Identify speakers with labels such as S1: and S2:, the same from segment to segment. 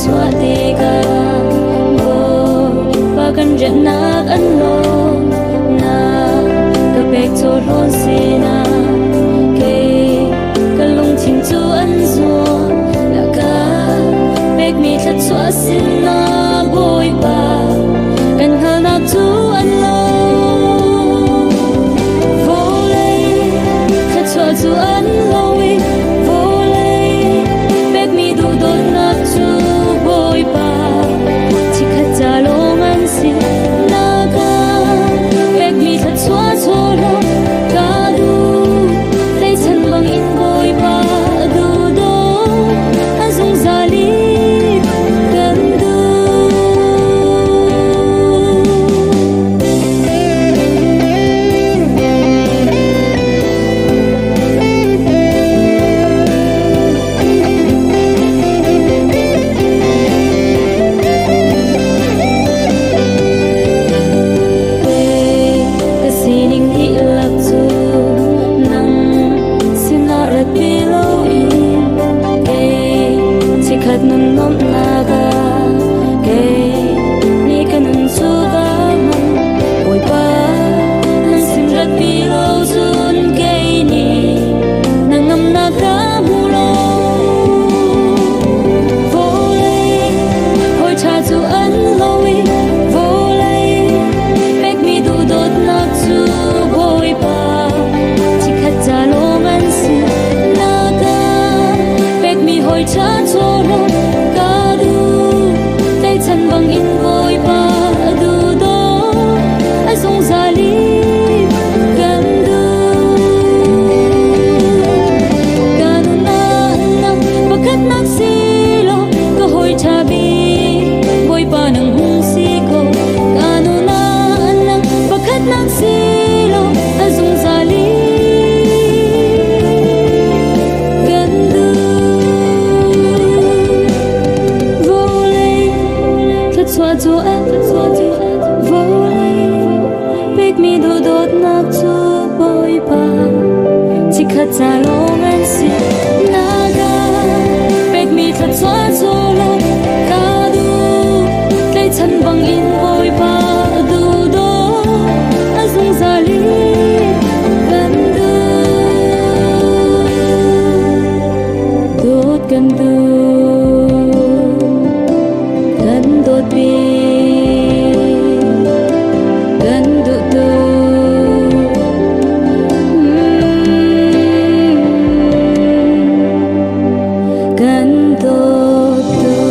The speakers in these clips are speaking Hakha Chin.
S1: chuah tikah Bawipa kan rianhnak an lawm na ka pek chawhlawn sinah kei ka lungthin cu an zuam na ka pekmi thluachuah sinah Bawipa kan hngalhnak cu an lo vawlei thluachuah cu an lo i vawlei pekmi duhdawtnak cu Bawipa chikkhat ca lawng an si na ka pekmi thluachuah chawhlaw ka duh tleichan bangin Bawipa duhdaw a zungzal in kan duh. Kei ka sining dihlak cu nang sinah rat ti loin kei chikkhat nun nuamhnak ah kei nih ka nun cu ka hman Bawipa nan sin rat pi lo cun kei nih na ngamnak ka hmu lo vawlei hawi ṭha cu an lo i vawlei pekmi duhdawtnak cu Bawipa chikkhat ca lawng an si na ka pekmi hawi ṭha chawhlaw ka duh tleichan bangin Bawipa a duhdaw a zungzal in kan duh ka nunnak pakhatnak si law ka hawi ṭha bik Bawipa nang hung si ko ka nunnak pakhatnak si law a zungzal in kan duh vawlei thluachuah cu a vawlei pekmi duhdawtnak cu Bawipa chikkhat ca lawng an si na ka pekmi thluachuah cu lo ka duh tlaihchan bangin Bawipa duhdaw a zungzal in kan duh dawt kan duh kan dawt bik kan duh tuk kan dawt tuk.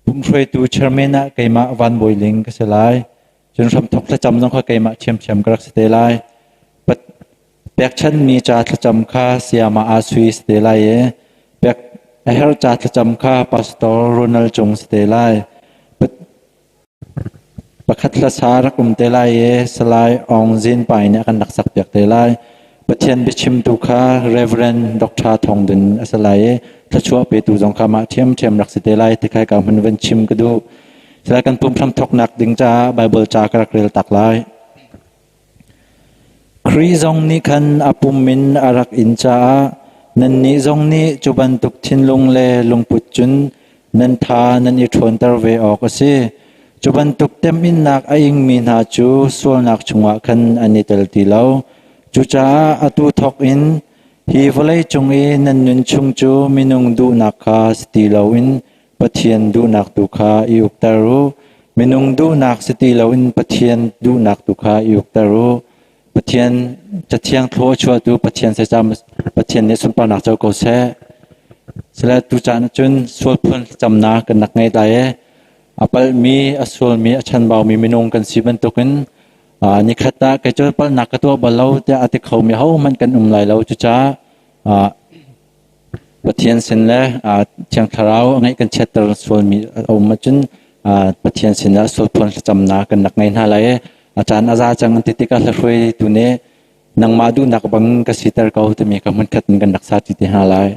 S2: Pumhruaitu chairman ah keimah Van Bawi Ling ka si lai. Cun hramthok thlacam zong kha keimah ṭhiamṭhiam ka rak si te lai. Pekchanmi ca thlacam kha sayama Ah Sui si te lai i pek a herh ca thlacam kha Pastor Ronald Cung si te lai. Pakhat hlasa rak um te lai i Salai Aung Zin Pai nih a kan rak sakpiak te lai. Pathian biachimtu kha Reverend Dr. Thawng Dun a si lai i thluachuah petu zong kha mah ṭhiamṭhiam rak si te lai ti kha ka hun van chim ka duh. Salai kan pum hram thawknak ding caah Bible ca ka rak rel tak lai. Khrih zong nih khan a pum in a rak in caah nannih zong nih cu bantuk thinlung le lungput cun nan tha nan i ṭhawnter ve awk a si. Cu bantuk temhinnak a ingmi hna cu sualnak chungah khan an i tel ti lo. Cucaah atu thawk in hi vawlei cung i nan nun chung cu minung duhnak kha si ti loin Pathian duhnak tu kha i ukter u. Minung duhnak si ti loin Pathian duhnak tu kha i ukter u. Pathian Cathiang thlaw a chuahtu Pathian sacam Pathian nih sunparnak co ko seh. Sile tu caan ahcun sual phun camnak kan rak ngei lai i a palhmi, a sualmi, a chanbaumi minung kan si bantukin nikhat ah kei cu palhnak ka tuah bal lo tiah a ti khomi hohmanh kan um lai lo. Cucaah Pathian sin le Thiang Thlarau a ngeih kan chiatter sualmi a um ahcun Pathian sinah sualphuan thlacamnak kan rak ngei hna lai i a caan a za cang an ti tikah hlahruaitu nih nangmah duhnak bang ka siter ko timi kha hmunkhat in kan rak sa ti te hna lai.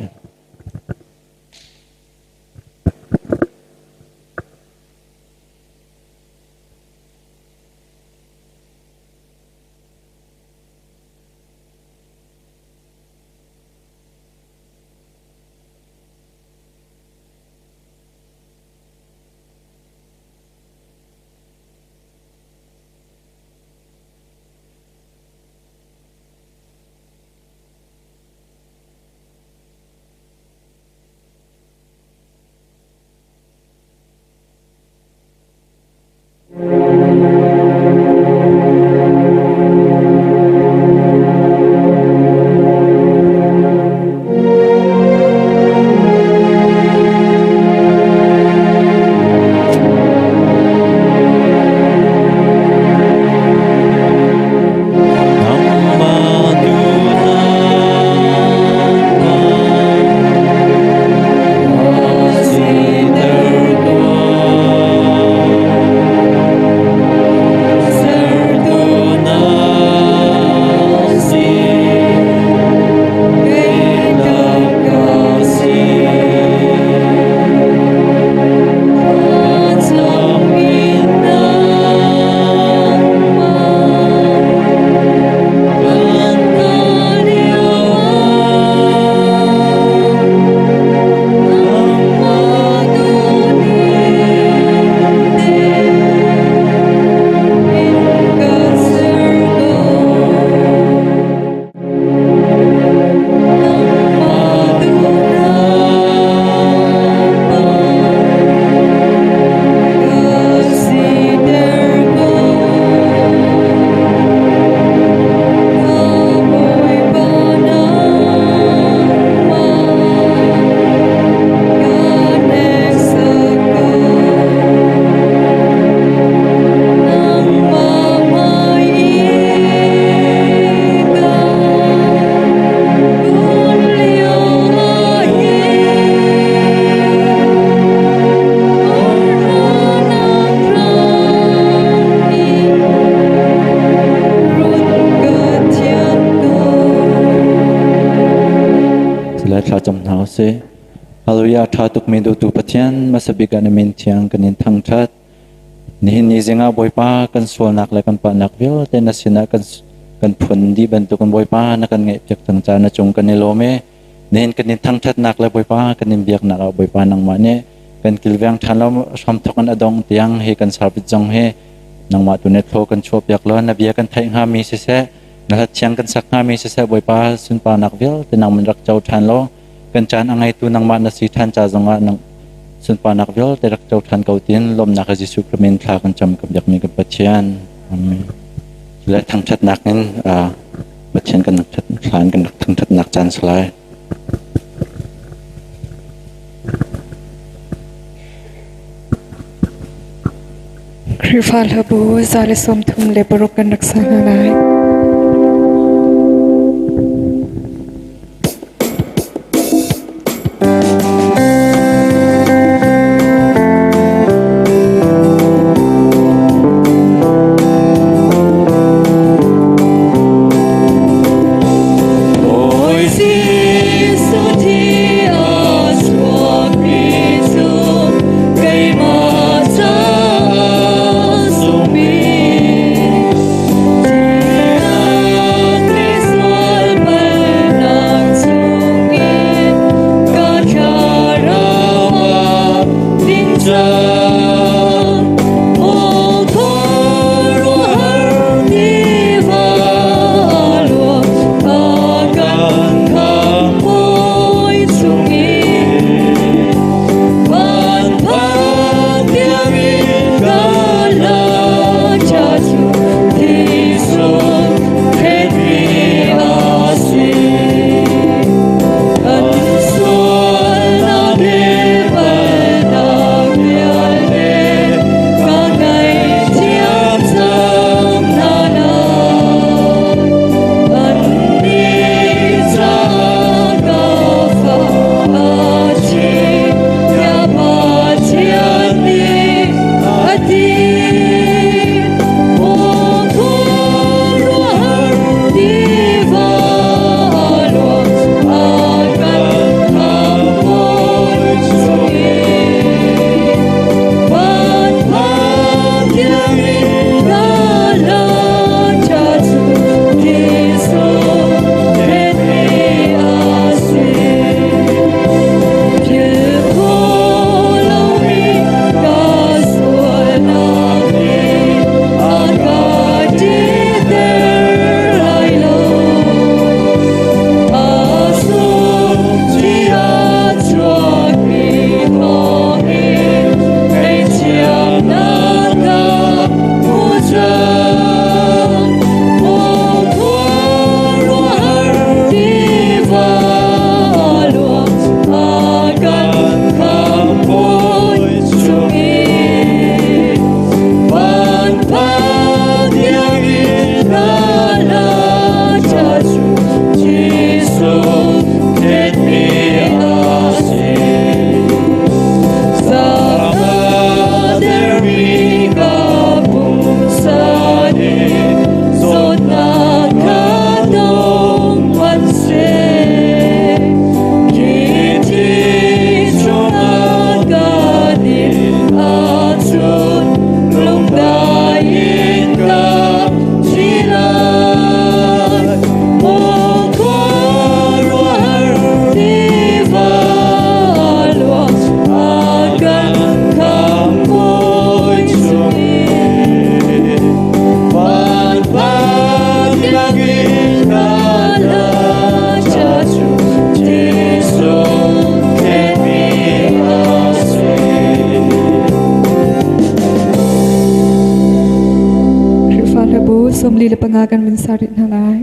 S2: hna usih. Hallelujah, ṭha tukmi dawtu Pathian, hmasa bik ah na min thiang kan in thangṭhat. Nihin ni zingah Bawipa kan sualnak le kan palhnak vialte na sinah kan kan phun dih bantukin Bawipa na kan ngaihpiak cang caah na cung kan i lawm i nihin kan in thangṭhatnak le Bawipa kan in biaknak ah Bawipa nangmah nih kan kilveng ṭhan lo hramthawk in a dong tiang hi kan service zong hi nangmah tu nih thlaw kan chuahpiak law na bia kan theih hngami siseh na hlat thiang kan sak hngami siseh Bawipa sunparnak vialte nangman rak co ṭhan law kan caan a ngeitu nangmah na si ṭhan ca zongah nang sunparnak vialte rak co ṭhan ko tin lawmnak he Jesuh Khrist min thla kan cam kan biakmi kan Pathian. Amen. Le thangṭhatnak in Pathian kan thlan kan rak thangṭhatnak caan salai.
S3: Khrihfa hlabu 136 kan rak sa hna lai.
S4: 45 kan vun sa rih hna lai.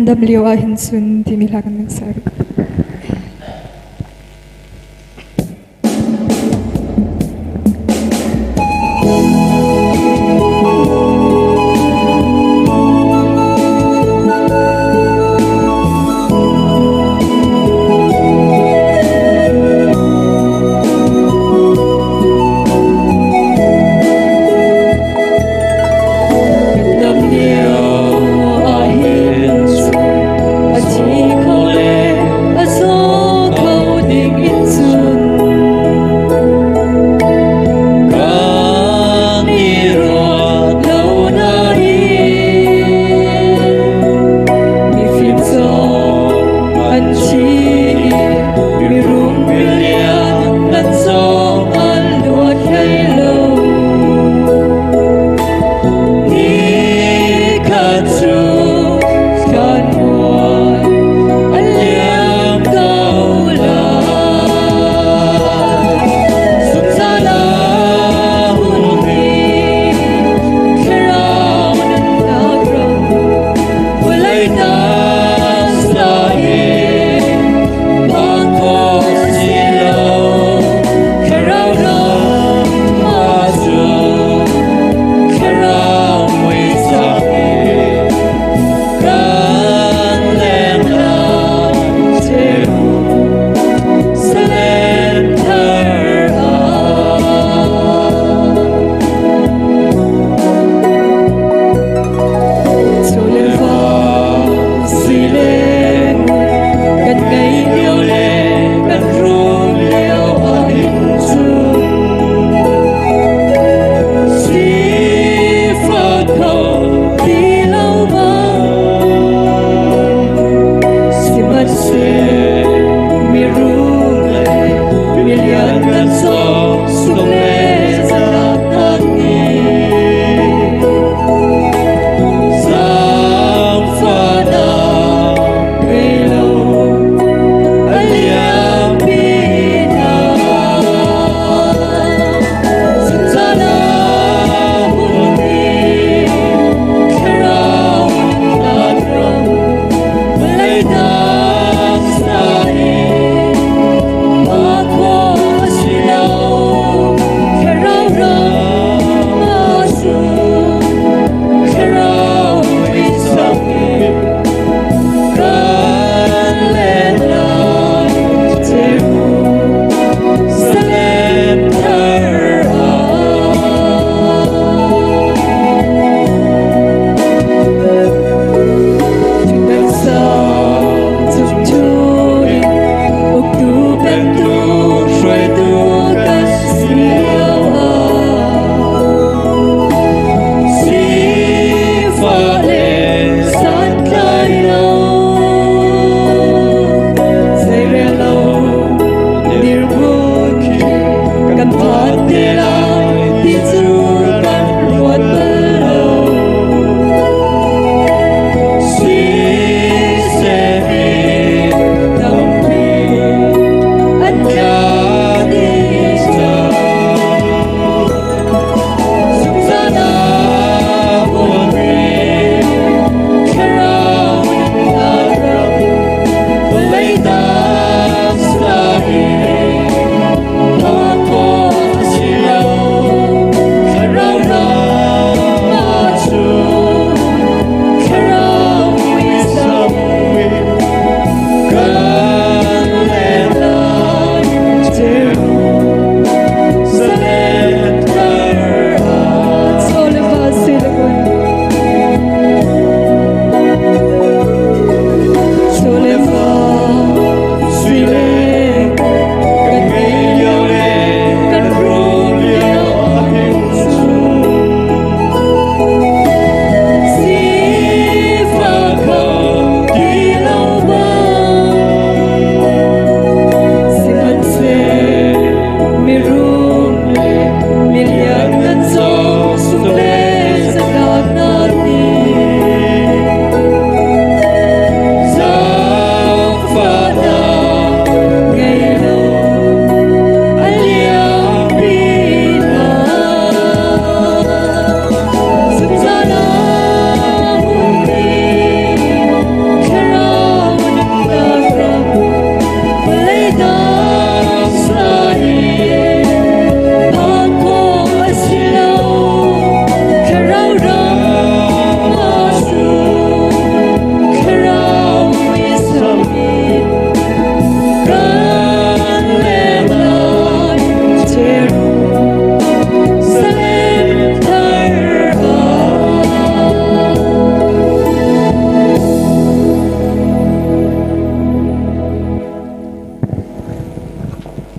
S4: Kan dam lio ah hin cun timi hla kan van sa rih.
S1: Dam lio ah hin a thi kho le.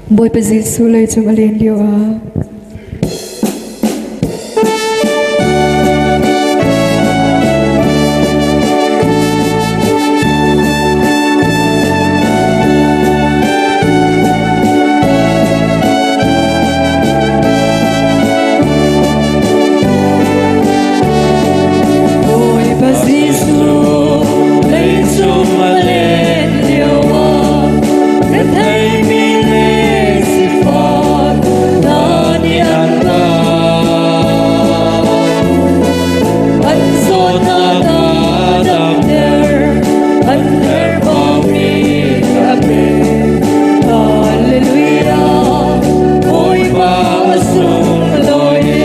S4: Bawipa Jesuh leicung a len lio ah.
S1: Bawipa Jesuh leicung a len lio ah retheimi le sifak hna nih an ra. An zawtnak a damter, an herhbaumi a pek. Hallelujah, Bawipa a sunglawi.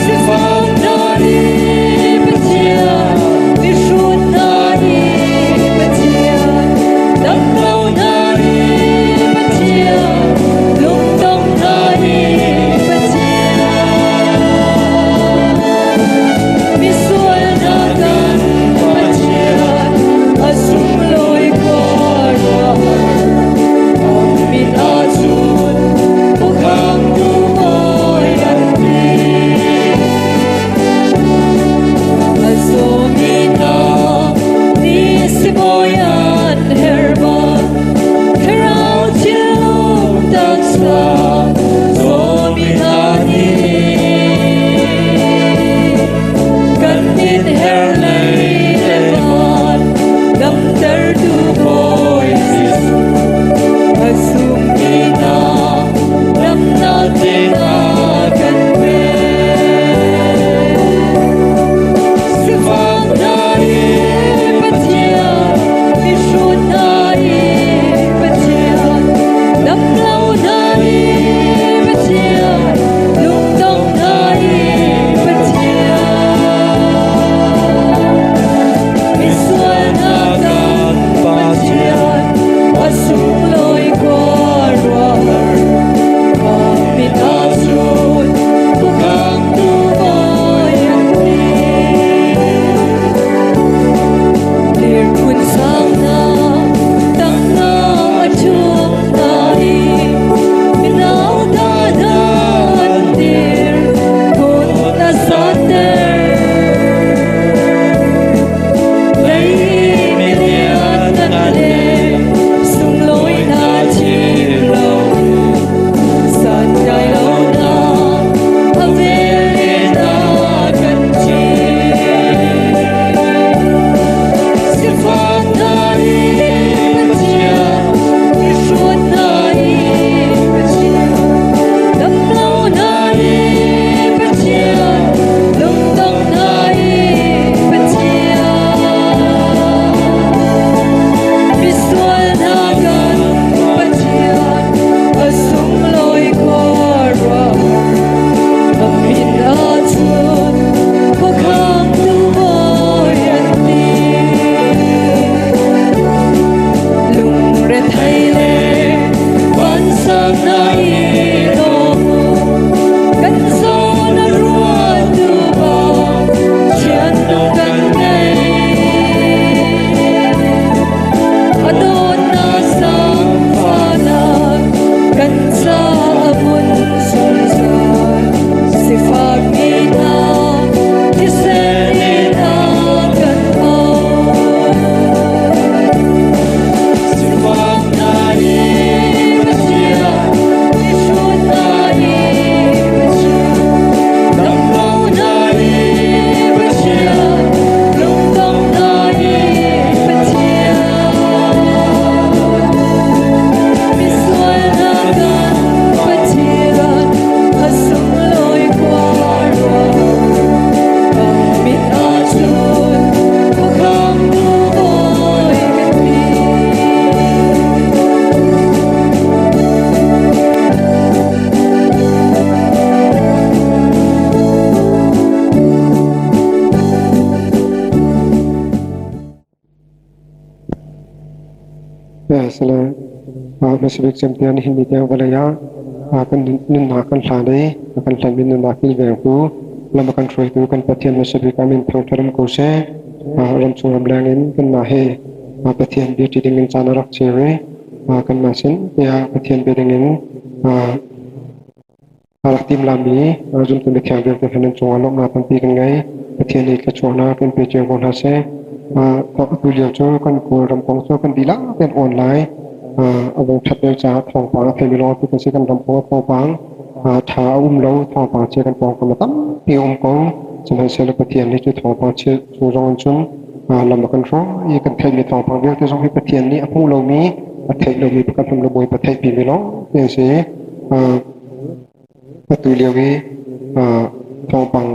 S1: Sifak hna nih Pathian, mihrut hna nih Pathian, damlo hna nih Pathian, lungdong hna nih Pathian. Misual hna kan Pathian, a sunglawi khuaruahhar. Min ahcun khuakhangtu bawi an ti. A zawmi hna nih sibawi an herh bak, thlarau thinlung taksa zawmi hna nih kan in herh lei le van damtertu Bawi Jesuh a zummi hna damnak tin a kan pek. Sifak hna i Pathian, mihrut hna i Pathian, damlo hna i Pathian, lungdong hna i Pathian. Misual hna kan Pathian, a sunglawi khuaruahhar. Min ahcun khuakhangtu bawi an ti. Dirhmun sang hna, tangah a ṭhum hna i minauta hna an dir, hmun a santer. Lei milian nan le sunglawi hna chim lo, santlai lo hna, a vel in a kan ṭin. Sifak hna i Pathian, mihrut hna i Pathian, damlo hna i Pathian, lungdong hna i Pathian. Misual hna kan Pathian, a sunglawi khuaruahhar. A min ahcun khuakhangtu bawi an ti. Lungrethei le vansang hna i lawm u, kan zawn a ruattu bang thiannu kan ngei. A dawtnak zaangfahnak kan caah a hmun zungzal. Sifakmi hna thisen in a kan thawl. Sifak hna i Pathian, mihrut hna i Pathian, damlo hna i Pathian, lungdong hna i Pathian. Misual hna kan Pathian, a sunglawi khuaruahhar. A min ahcun khuakhangtu bawi kan ti.
S5: Sile hmasabik champion hindi tiang vawlei ah kan nunnak kan hlan i kan hlanmi nunnak kilvengtu lam a kan hruaitu kan Pathian hmasabik amin thangṭhat um ko seh. Ramchung ramleng in kanmah hi Pathian biaṭi ding in caan a rak cheu i Kanmah sin tiah Pathian bia dingin a rak timlami zumtu mithiang vialte hna nan cungah lawmhnak tampi kan ngei. Pathian nih thluachuahnak in pe cio ko hna seh. Atu lio cu kan Kawlram kong cu kan dihlak tein online a vung ṭhat deuh caah thawngpang a theimi lawng tu kan si. Kan ram kong thawngpang ṭha a um lo, thawngpang chia kan pawngkam a tampi a um ko. Sihmanhsehlaw Pathian nih cu thawngpang chia chung zong in cun lam a kan hrawh i kan theihmi thawngpang vialte zong hi Pathian nih a hmuh lomi, a theih lomi kan hmun le Bawipa theihpimi lawng te an si. Atu lio i thawngpang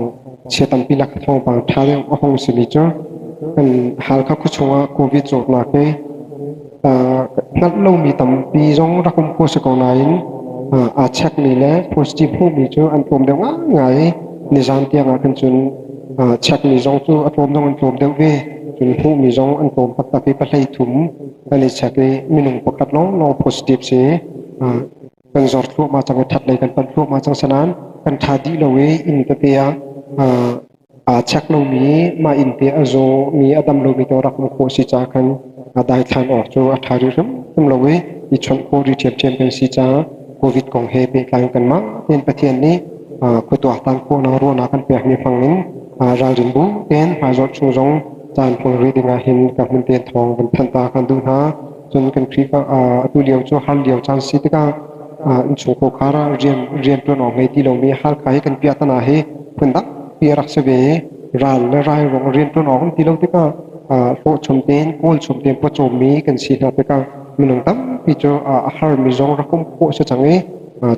S5: chia tampi lak thawngpang ṭha deuh a hung simi cu kan Halkha khuachung ah COVID zawtnak hi hngalh lomi tampi zong rak um kho si ko nain aa chekmi le positive hmuhmi cu an tlawm deuh ngaingai i nizan tiang ah khan cun chekmi zong cu a tlawm zong an tlawm deuh ve. Cun hmuhmi zong an tlawm taktak i 13 an i chek i minung pakhat lawnglawng positive si. Kan zor thluahmah cang i ṭhat lei kan panh thluahmah cang sanan kan ṭha dih lo i inn tete ah aa check lomi mah inn te a zaw mi a dam lomi to rak um khawh si ca khan a daithlan awk cu a ṭha rih hrimhrim lo i i chawnh khawh rih ṭhiamṭhiam kan si caah COVID kong he pehtlai in kanmah tein Pathian nih khuatuak tan khawhnak ruahnak kan pekmi hmang in ralrin bu tein hmaizarh chung zong caan hmang rih ding ah hin ka hmun tein thawng van thanh ta kan duh hna. Cun kan Khrihfa atu lio cu har lio caan si tikah innchungkhar khar ah rian rianṭuan awk ngei ti lomi Halkha hi kan piahtana hi phundang pi a rak si ve i ral le rai ruang rianṭuan awk um ti lo tikah hlawhchom tein kawlchom tein pawcawmmi kan si hna tikah minung tampi cu a harmi zong rak um khawh si cang i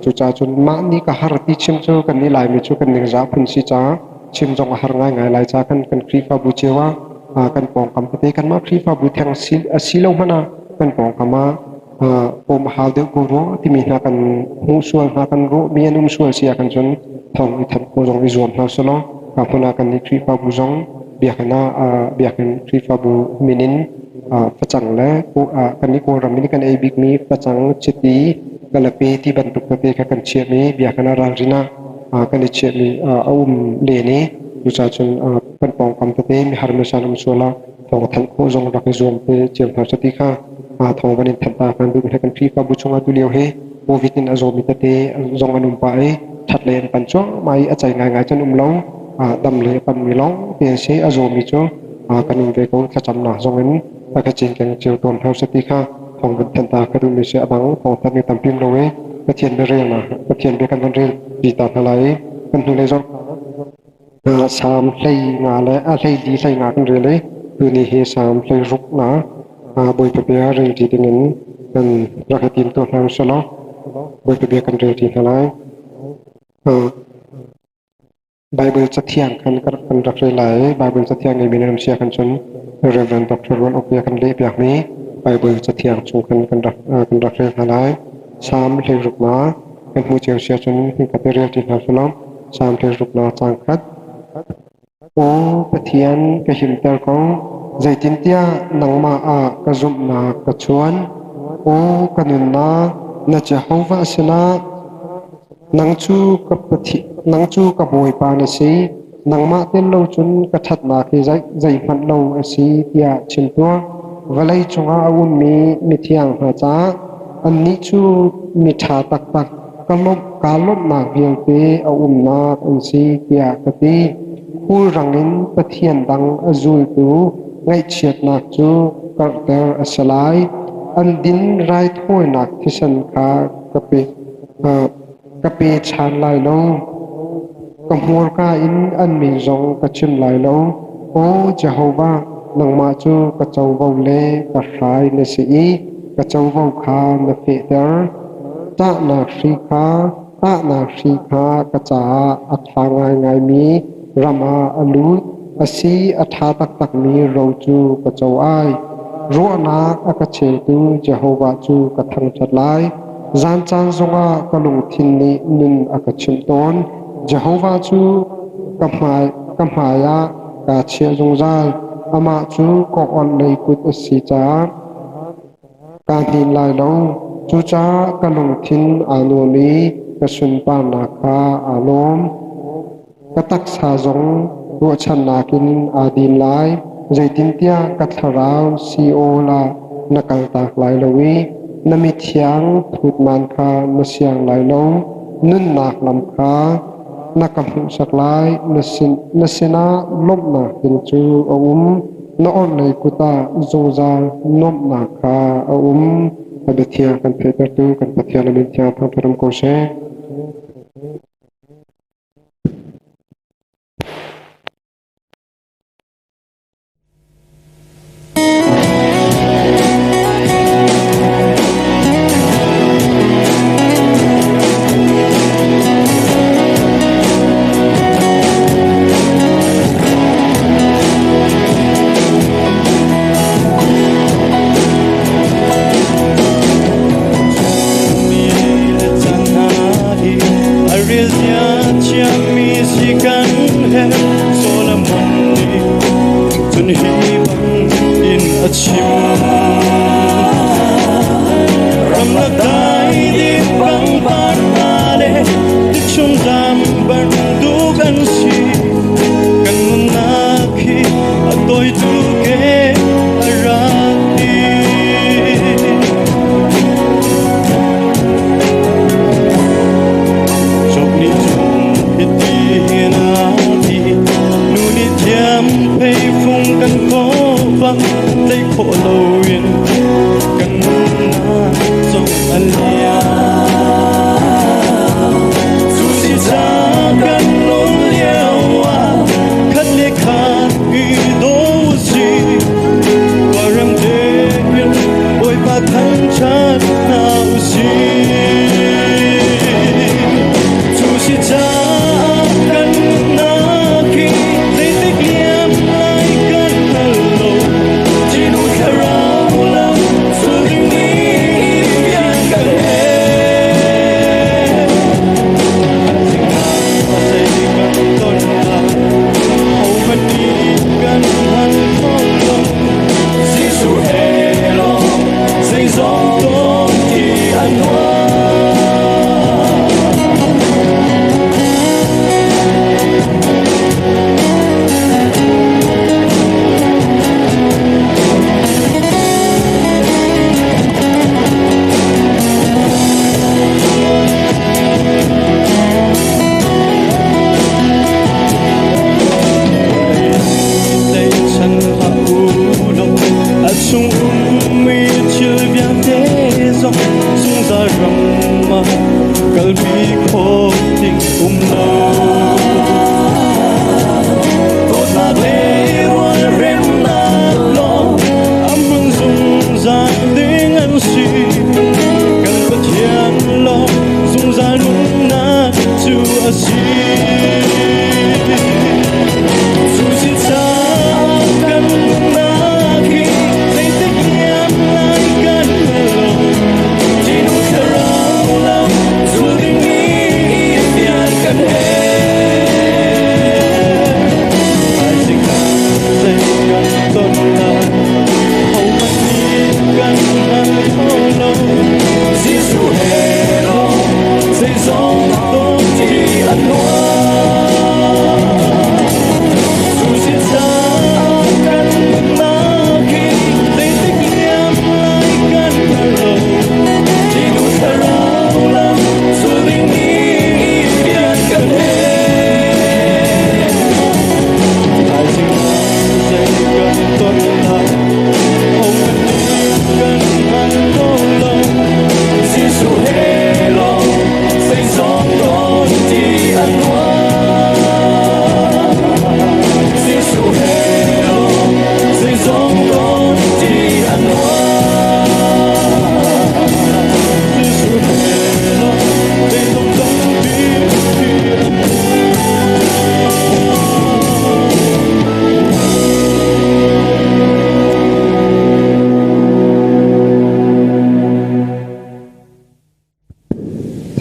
S5: cucaah cun mah nih ka har ti chim cu kan nih Laimi cu kan ningzah phun si caah chim zong a har ngaingai lai ca kan kan Khrihfabu cio ah kan pawngkam tete kanmah Khrihfabu theng a si lo hmanh ah kan pawngkam ah pawm a hau deuh ko rua timi hna kan hmuh sual hna kan ruah mi an um sual si ah kan cun thong i thanh khawh zong i zuam hna selaw ka hmun ah kan nih Khrihfabu zong biakinn ah biakinn Khrihfabu min in facang le kan nih Kawlram in kan ei bikmi facang chiti kalape ti bantuk tete kha kan chiahmi biakinn ah ralrin ah kan i chiahmi a um len i cucaah cun kan pawngkam tete mihar misan um sual ah thawng thanh khawh zong rak i zuam te cio hna ti kha thawng van in thanh ta kan duh he kan Khrihfabu chungah tu lio hi COVID in a zawmi tete zong an um pah i that le an pan cuahmah i a cai ngaingai cun um lo dam le a pan mi lawng te an si. A zawmi cu kan um ve ko. Thlacamnak zong in a ka cinkeng cio tawn hna ti kha thawng van thanh ta ka duhmi si. A dang thawng thanh mi tampi um lo i Pathian bia relnak Pathian bia kan van rel ti ta hna lai i kan hnulei zong Salm 15 le a 14 15 kan rel i tuni hi Salm 16 na Bawipa bia rel ṭi dingin kan rak i tim tuah hna usih law Bawipa bia kan rel ṭi hna lai. Bible cathiang kan kan rak rel lai i Bible cathiang ngeimi nan um sia kan cun Reverend Dr. Ruan Uk bia kan leh piakmi Bible cathiang chung khan kan rak kan rak rel hna lai. Salm 16 na kan hmuh cio sia cun hika te rel ṭi hna usih law Salm 16 na caang khat. Aw Pathian, ka himter ko, zeitintiah nangmah ah ka zumhnak ka chuan. Aw ka nunnak, na Jehovah sinah nang cu ka nang cu ka Bawipa na si, nangmah tel lo cun ka ṭhatnak hi zeihmanh lo a si tiah chim tuah. Vawlei cungah a ummi mithiang hna caah annih cu miṭha taktak ka lawmh kaa lawmhnak vialte a umnak an si tiah ka ti. Khulrang in Pathian dang a zultu ngaihchiatnak cu karhter a si lai. An din raithawinak thisen kha ka pe ka pe ṭhan lai lo. Ka hmurka in an min zong ka chim lai lo. Aw Jehovah, nangmah cu ka covo le ka hrai na si i ka covo kha na fehter. Tahnak hri kha tahnak hri kha ka caah a ṭha ngaingaimi ram ah a lut. A si a ṭha taktakmi ro cu ka co ai. Ruahnak a ka cheutu Jehovah cu ka thangṭhat lai. Zan caan zongah ka lungthin nih nun a ka chimh tawn. Jehovah cu ka hmai ka hmaiah kaa chiah zungzal. Amah cu ka orhlei kut a si caah Kaa hnin lai lo. Cucaah ka lungthin aa nuam i ka sunparnak kha aa lawm. Ka taksa zong ruahchannak in aa din lai. Zeitintiah ka thlarau Sheol ah na kaltak lai lo i Na mithiang thutman kha na siang lai lo. Nunnak lam kha na ka hmuhsak lai. Na sinah lawmhnak ding cu a um. Na orhlei kut ah zungzal nuamhnak kha a um. A biathiang kan fehtertu kan Pathian a min thiang thangṭhat um ko seh.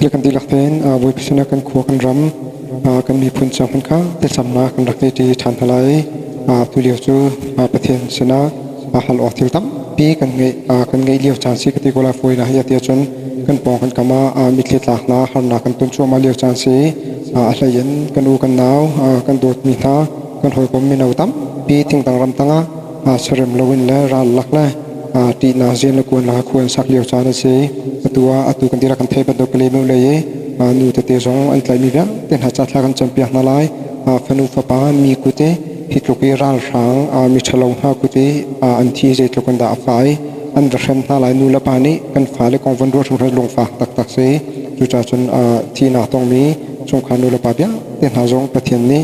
S5: Kan dihlak tein Bawipa sinah kan khua kan ram kan miphun cio hmanh kha thlacamnak kan rak ngei ṭi ṭhan hna lai. Tulio cu Pathian sinah hal awk thil tampi kan ngeih kan ngeih lio caan si ka ti ko lai fawi na hi ati ahcun kan pawng kan kam ah mitthli tlaknak harnak kan ton cuahmah lio caan si. A hlei in kan u kan nau kan dawtmi hna kan hawikom mino tampi thingtang ramtang ah sarem loin le ral lak le Ṭihnak zen le kuan la khuan sak lio caan a si. Atu ah atu kan dira kan thei bantuk pale nu lei i nu tete zong an tlaihmi vialte hna ca thla kan campiak hna lai. Fanu fapa mi kut i hi tluk i ralhrang mi ṭhalo hna kut i an thi zeitluk in dah a fai an va hrem hna lai. Nu le pa nih kan fale kong von ruah hringhran lungfak taktak si. Cucaah cun thihnak tongmi chungkhar nu le pa vialte hna zong Pathian nih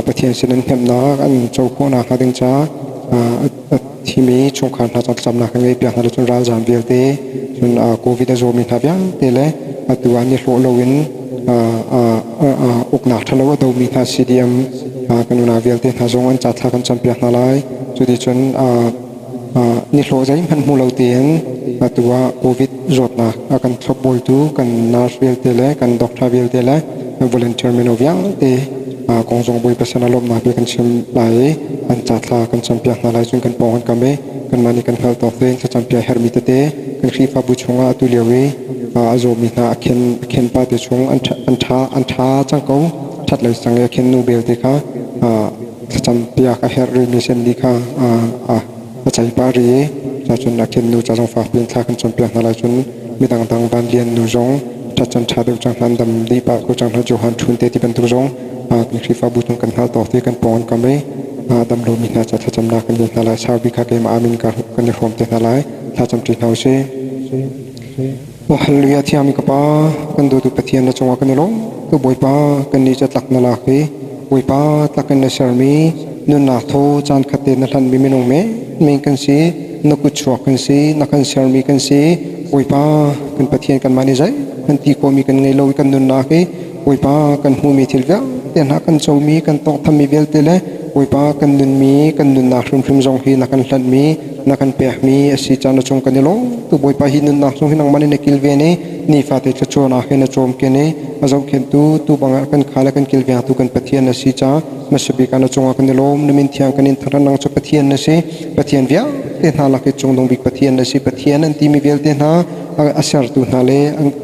S5: Pathian sin an hnemhnak an co khawhnak hnga ding caah thimi chungkhar hna thlacamnak kan ngeih piak hna le cun ralzaam vialte cun COVID a zawmi hna vialte le atu ah nihlawh loin uknak ṭhalo a domi hna CDM kan unau vialte hna zong an ca thla kan campiak hna lai. Cuticun nihlawh zeihmanh hmu lo tein atu ah COVID zawtnak a kan thlopbawltu kan nurse vialte le kan doctor vialte le volunteer mino vialte kong zong Bawipa sin ah lawmhnak bia kan chim lai i an ca thla kan campiak hna lai. Cun kan pawng an kam i kanmah nih kan hngalh tawk tein thlacampiak herhmi tete kan Khrihfabu chungah atu lio i a zawmi hna a khen a khen pa te chung an ṭha an ṭha cang ko ṭhat lo cang i a khen nu belte kha thlacampiak a herh rihmi sen li kha a chai pah rih i cun a khen nu ca zong fak piin thla kan campiak hna lai. Cun midang dang van lian nu zong ṭhat can ṭha deuh cang hna, an dam dih pah ko cang hna. Johan Ṭhun te ti bantuk zong kan Khrihfabu chung kan hngal tawk te kan pawng an kam i dam lomi hna ca thlacamnak kan ngei hna lai. Sau bik kha keimah amin kan i hrawm te hna lai. Thlacam ṭi hna usih. Hallelujah. Thiangmi ka Pa, kan dawtu Pathian, na cungah kan i lawm. Ka Bawipa, kan nih catlak na lak i Bawipa tlak in na sermi nunnak thaw caan khat te na hlanhmi minung men men kan si, na kutchuak kan si, na kan sermi kan si. Bawipa, kan Pathian, kanmah nih zei kan ti khawhmi kan ngei lo i kan nunnak i Bawipa kan hmuhmi thil vialte hna, kan comi, kan tawnghthammi vialte le Bawipa kan nunmi, kan nunnak hrimhrim zong hi na kan hlanhmi, na kan pekmi a si caan chung kan i lawm tu. Bawipa, hi nunnak chung hi nangmah nih na kilven i nifate thluachuahnak he na cawmken i a zohkhenhtu tu bangah kan kha le kan kilvengtu kan Pathian na si caah hmasabik ah na cungah kan i lawm. Na min thiang kan in thangṭhat. Nang cu Pathian na si, Pathian vialte hna lak i cungdung bik Pathian na si. Pathian an timi vialte hna a sertu hna le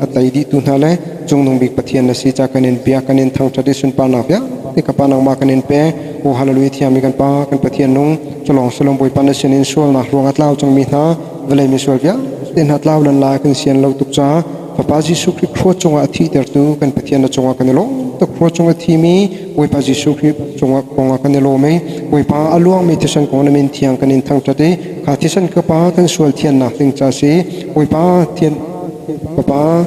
S5: a tei dihtu hna le cungnung bik Pathian na si ca kan in biak, kan in thangṭhat i sunparnak vialte ka Pa nangmah kan in pe. O hallelujah. Thiangmi kan Pa, kan Pathian nung, culawng sulawng Bawipa na sin in sualnak ruang a tlau cangmi hna, vawlei misual vialte hna tlau lan lai kan sian lo tuk caah Fapa Jesuh Khrih khua cungah a thihtertu kan Pathian na cungah kan i lawm tuk. Khua cung a thimi Bawipa Jesuh Khrih cungah kongah kan i lawm i Bawipa a luangmi thisen kong na min thiang kan in thangṭhat i kha thisen ka Pa kan sual thiannak ding ca si, Bawipa thian Fapa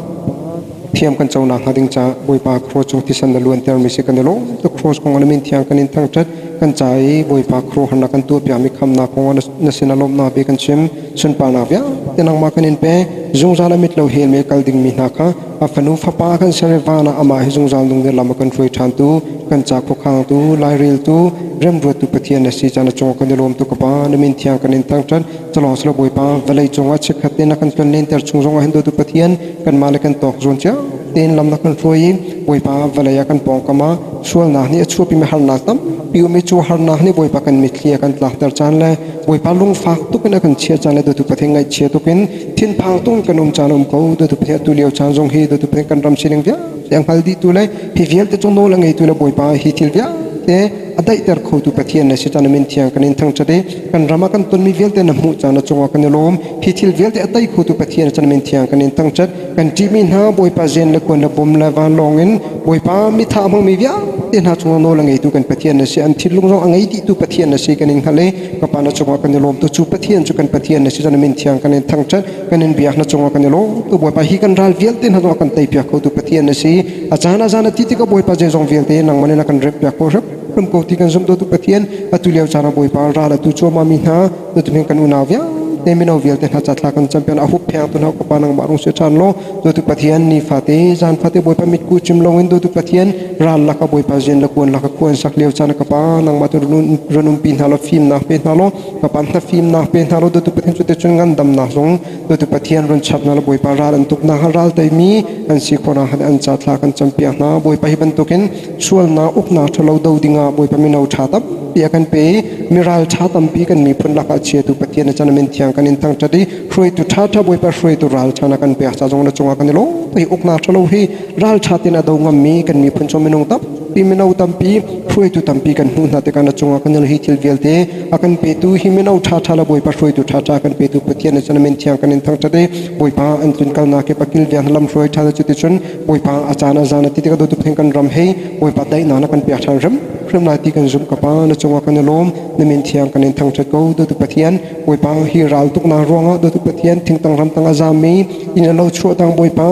S5: thiam kan conak hnga ding ca Bawipa cross cung thisen na luantermi si kan i lawm tuk. Cross kong na min thiang kan in thangṭhat. Kan ca i Bawipa khuaruahharnak kan tuahpiakmi khamnak kong na sin a lawmhnak bia kan chim. Sunparnak vialte nangmah kan in pe zungzal. A mit lo hel me kal dingmi hna kha a fanu fapa kan ser i van ah amah hi zungzal nung lam a kan hruai ṭhan tu, kan ca khuakhangtu, laireltu, remruattu Pathian na si caan a cung kan i lawm tu. Ka Pa, na min thiang kan in thangṭhat. Calawng silo Bawipa, vawlei cungah chikkhat te na kan tlon lenter chung zongah hin dawtu Pathian, kanmah le kan tawk zawn cio tein lam na kan hruai i Bawipa, vawlei ah kan pawngkam ah sualnak nih a chuahpimi harnak tampi um i cu harnak nih Bawipa kan mitthli a kan tlakter caan le Bawipa lungfak tukin a kan chia caan le dawtu Pathian, ngaihchia tukin thinphang tukin kan um caan um ko. Dawtu Pathian, atu lio caan zong hi dawtu Pathian, kan ram sining vialte a hngal dihtu le hi vialte cu nawl a ngeitu le Bawipa, hi thil vialte a daihter khotu Pathian na si caan min thiang kan in thangṭhat i kan ram ah kan tonmi vialte na hmuh caan na cungah kan i lawm. Hi thil vialte a tei khotu Pathian caan min thiang kan in thangṭhat. Kan ṭihmi hna Bawipa, zen le kuan le bom le vanlawng in Bawipa mitha hmangmi vialte hna cungah nawl a ngeitu kan Pathian na si, an thinlung zong a ngei dihtu Pathian na si kan in hngalh i ka Pa, na cungah kan i lawm tu. Cu Pathian cu kan Pathian na si caan min thiang kan in thangṭhat, kan in biak, na cungah kan i lawm tu. Bawipa, hi kan ral vialte hna zong kan teipiak khotu Pathian na si. A caan a zan a ti tikah Bawipa, zeizong vialte nangmah nih na kan remhpiak ko hrim ko ti kan zumh. Tu Pathian, atu lio caan ah Bawipa, ral atu cuahmah mi hna tu kan unau vialte, mino vialte hna ca thla kan champion a hup pheng tu hna ka Pa, nangmah rung se ṭhan law. Tu Pathian, ni fate zan fate Bawipa mitku chim loin tu Pathian ral laka Bawipa zian le kuan laka kuan sak lio caan ka Pa, nangmah tu runum pi hna law, fimnak pe hna law, ka Pa, hna fimnak pe hna law. Tu Pathian, cu te cun ngandamnak zong tu Pathian run chap hna law. Bawipa, ral an tuk nak ral teimi an si khawhnak an ca thla kan campiak hna. Bawipa, hi bantukin sualnak uknak ṭhalo do dingah Bawipa mino ṭha tampi a kan pe i miral ṭha tampi kan miphun lakah chiatu Pathian a can min thiang kan in thangṭhat i hruaitu ṭha ṭha, Bawipa, hruaitu ral ṭha na kan pek ca zong na cungah kan i lawm. Hi uknak ṭhalo hi ral ṭha tin a do ngammi kan miphun cu minung tampi tampi mino tampi hruaitu tampi kan hmuh hna tikah na cungah kan hi thil vialte a kan petu hi mino ṭha ṭha le Bawipa hruaitu ṭha ṭha kan petu Pathian na cun min thiang kan in thangṭhat i Bawipa an tlun kalnak kip a kilveng lam hruai ṭha cuticun Bawipa a caan a zan a ti tikah dawtu Pathian kan ram hei Bawipa daihnak na kan pek ṭhan hrim hrim lai ti kan zumh ka Pa na cungah kan i lawm na min thiang kan in thangṭhat ko dawtu Pathian Bawipa hi ral tuknak ruangah dawtu Pathian thingtang ramtang a zammi inn lo chuah dang Bawipa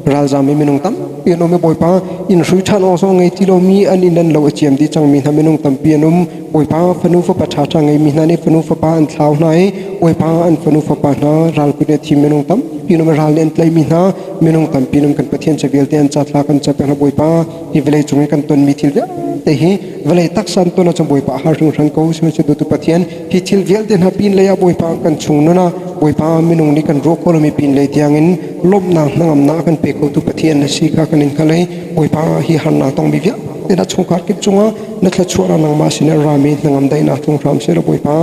S5: ralzam i minung tampi an um i Bawipa inn hrui ṭhan awk zong ngei ti lomi an inn an lo a ciam dih cangmi hna minung tampi an um. Bawipa fanu fapa ṭhaṭha ngeimi hna nih fanu fapa an thlau hna i Bawipa an fanu fapa hna ral kut nih a thim minung tampi an um i ral nih an tlaihmi hna minung tampi an um. Kan Pathian ca vialte an ca thla kan ca pek hna Bawipa hi vawlei cung i kan tonmi thil vialte hi vawlei taksa an ton ahcun Bawipa a har hringhran ko. Sihmanhsehlaw dawtu Pathian hi thil vialte hna pin lei ah Bawipa kan chung nun ah Bawipa minung nih kan ruah khawh lomi pin lei tiangin lawmhnak hnangamnak a kan pe khotu Pathian na si kha kan in hngalh i Bawipa hi harnak tongmi vialte na chungkhar kip cungah na thluachuahnak nangmah sin ah rami hnangam daihnak tlung hram seh law Bawipa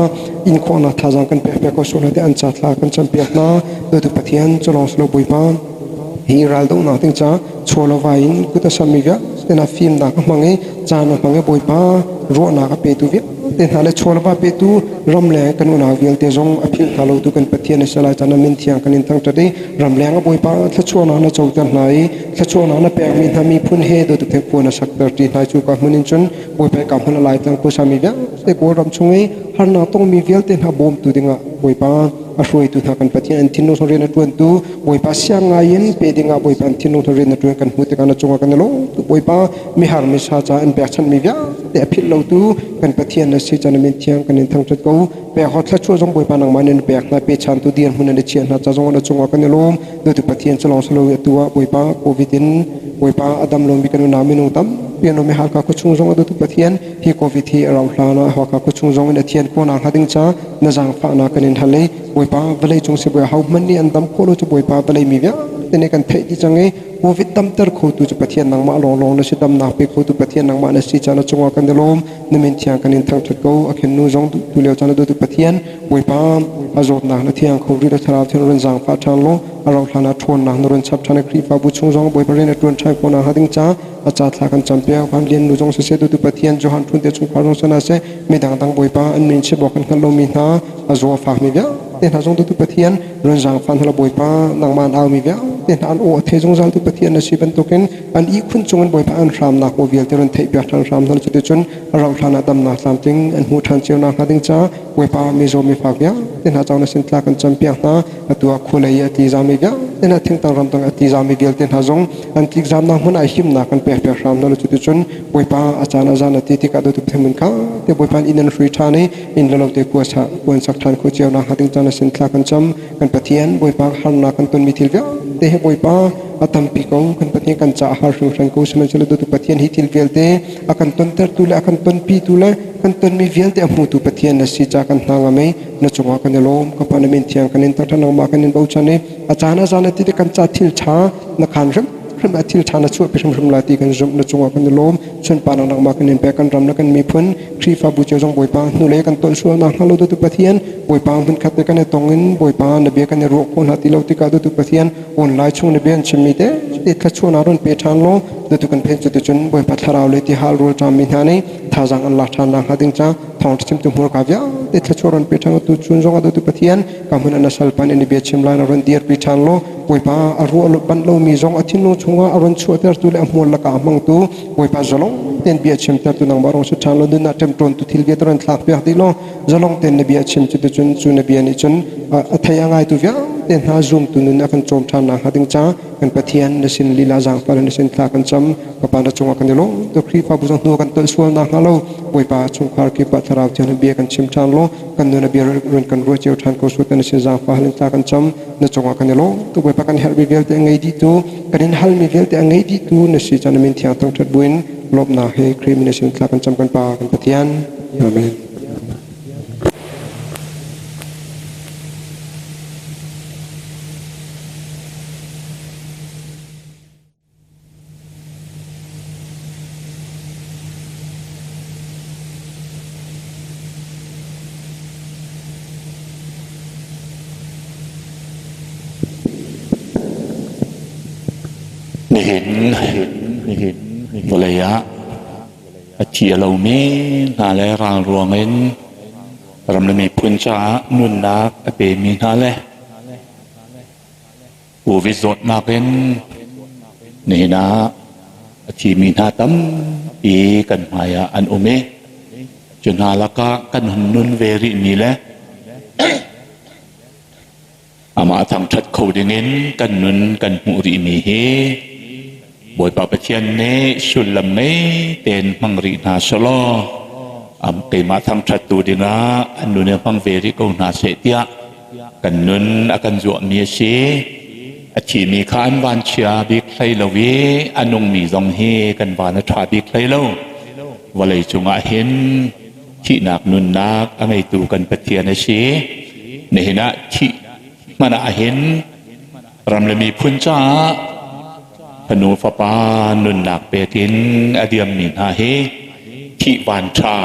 S5: in khawhnak thazaang kan pek piak ko sual hna te an ca thla kan campiak hna dawtu Pathian cu lawng si lo Bawipa hi raldohnak ding ca chawlova in kut a sammi vialte na fimnak a hmang i caan a hmang i Bawipa ruahnak a petu vialte hna le chawlova petu ram le kan unau vialte zong a philh hna lotu kan Pathian a si lai caan min thiang kan in thangṭhat i ramleng a Bawipa thluachuahnak na coter hna i thluachuahnak na pekmi hna miphun he dawtu phek puan a sakter ṭi hna cu ka hmun in cun Bawipa ka hmun a lai tlang khuasami vialte Kawlram chung i harnak tongmi vialte hna bawmtu dingah Bawipa a hruaitu hna kan Pathian an thinlung rian a ṭuantu Bawipa siang ngai in pe dingah Bawipa an thinlung rian a ṭuan kan hmuh tikah na cungah kan i lawm tuk Bawipa mihar misa ca an pekchanhmi vialte a philh lotu kan Pathian na si chan min thiang kan in thangṭhat ko pek ho thluachuah zong Bawipa nangmah nin pek hna pe chantu dirhmun an i chiah hna ca zong na cungah kan i lawm dawtu Pathian cu lawng silo atu ah Bawipa COVID in Bawipa a dam lomi kan unau minung tampi an um i Halkha khuachung zong a dawtu Pathian hi COVID hi a rau hlan ah Halkha khuachung zong in a thian khawh nakhnga ding ca na zaangfahnak kan in hal i Bawipa vawlei cung sibawi ho hmanh nih an dam khawh lo cu Bawipa vawlei mi vialte nih kan theih dih cang i COVID damter khotu cu Pathian nangmah lawnglawng na si damnak pe khotu Pathian nangmah na si caan a cungah kan i lawm na min thiang kan in thangṭhat ko a khen nu zong tu lio caan a dawtu Pathian Bawipa a zawtnak na thiang kho rih thlarau thiang run zaangfah ṭhan law a rauh hlan ah ṭhawnnak na run chap ṭhan i Khrihfabu chung zong Bawipa rian a ṭuan ṭhan khawh nakhnga ding ca a ca thla kan campiak van lian nu zong siseh dawtu Pathian Johan ṭhun te chungkhar zong sana seh mi dangdang Bawipa an min chim awk kan hngalh lomi hna a zaw a fakmi vialte hna zong dawtu Pathian run zaangfah hna law Bawipa nangmah an aumi vialte hna an aw a thei zungzal tu Pathian na si bantukin an ihkhun cungin Bawipa an hramnak aw vialte run theihpiak ṭhan hram hna cuticun a rauh hlan ah damnak tlamtling an hmuh ṭhan cio nakhnga ding ca Bawipa mizaw mifak vialte hna cang na sin tla kan campiak hna atu ah khualei a tlizami vialte hna thingtang ramtang a tlizami vialte hna zong an tlikzamnak hmun ah himnak kan pekpiak hram hna cuticun Bawipa a caan a zan a ti tikah dawtu Pathian mun kha te Bawipa inn an hrui ṭhan i inn le lo te kua sa kuan sak ṭhan kho cio nakhnga ding caan a sin thla kan cam kan Pathian Bawipa harnak kan tonmi thil vialte hi Bawipa a tampi ko kan Pathian kan caah har hringhran ko sihmanhsehlaw dawtu Pathian hi thil vialte a kan tontertu le a kan tonpitu le kan tonmi vialte a hmutu Pathian na si ca kan hna ngam i na cungah kan i lawm ka Pa na min thiang kan in thangṭhat nangmah kan in bochan i a caan a zan a ti kan ca thil ṭha na khaan hrim hrim a thil ṭha na chuahpi hrimhrim lai ti kan zumh na cungah kan i lawm sunparnak nangmah kan in pek kan ram le kan miphun Khrihfabu cio zong Bawipa hnulei kan tolh sual nakhnga lo dawtu Pathian Bawipa hmunkhat te kan i tong in Bawipa na bia kan i ruah khawh hna ti lo tikah dawtu Pathian online chung na bia an chimmi te te thluachuahnak run pe ṭhan law dawtu kan phen cu cun Bawipa thlarau le tihal rawl ṭammi hna nih thazaang an lak ṭhan nakhnga ding ca thawngṭha chimtu hmurka vialte thluachuah run pe ṭhan tu chun zong ah dawtu Pathian ka hmun an salpan in bia chim lai na run dirpi ṭhan law Bawipa a ruah banh lomi zong a thinlung chungah a run chuahtertu le a hmual lakah a hmangtu Bawipa zalong tein bia chimtertu nangmah rong si ṭhan law nun ah ṭemṭawntu thil vialte run thlak piak dih law zalong tein na bia chim cu cun cu na bia nih cun a thei a ngaitu vialte hna zumtu nun a kan cawm ṭhan nakhnga ding ca kan Pathian na sin lila zaangfah na sin thla kan cam Kapa na cungah kan i lawm tuk Khrihfabu zong hnu kan tolh sual nakhnga lo Bawipa chungkhar kip ah thlarau thiang bia kan chim ṭhan law kan nun a bia run kan ruah cio ṭhan ko sut na sin zaangfah halin thla kan cam na cungah kan i lawm tuk Bawipa kan herhmi vialte a ngei dihtu kan in halmi vialte a ngei dihtu na si caan min thiang thangṭhat buin lawmhnak he Khrih min sin thla kan cam kan Pa kan Pathian Amen.
S6: Nihin vawlei ah A thi a lomi hna le ral ruangin ram le miphun caah nunnak a pemi hna le Covid zawtnak in nihin ah a thimi hna tampi kan hmai ah an um i cu hna lakah kan hun nun ve rihmi le Amah thangṭhat kho dingin kan nun kan hmuh rihmi hi Bawipa Pathian nih sullam ngei tein hmang rih hna selaw keimah thangṭhattu dingah an nun i hmang ve rih ko hna seh tiah kan nun a kan zuahmi a si. A thimi kha an vanchia bik hlei lo i a nungmi zong hi kan van a ṭha bik hlei lo. Vawlei cungah hin thihnak nunnak a ngeitu kan Pathian a si. Nihin ah thih hmanh ah hin ram le miphun caah fanu fapa nunnak pek in a diammi hna hi thih van ṭha,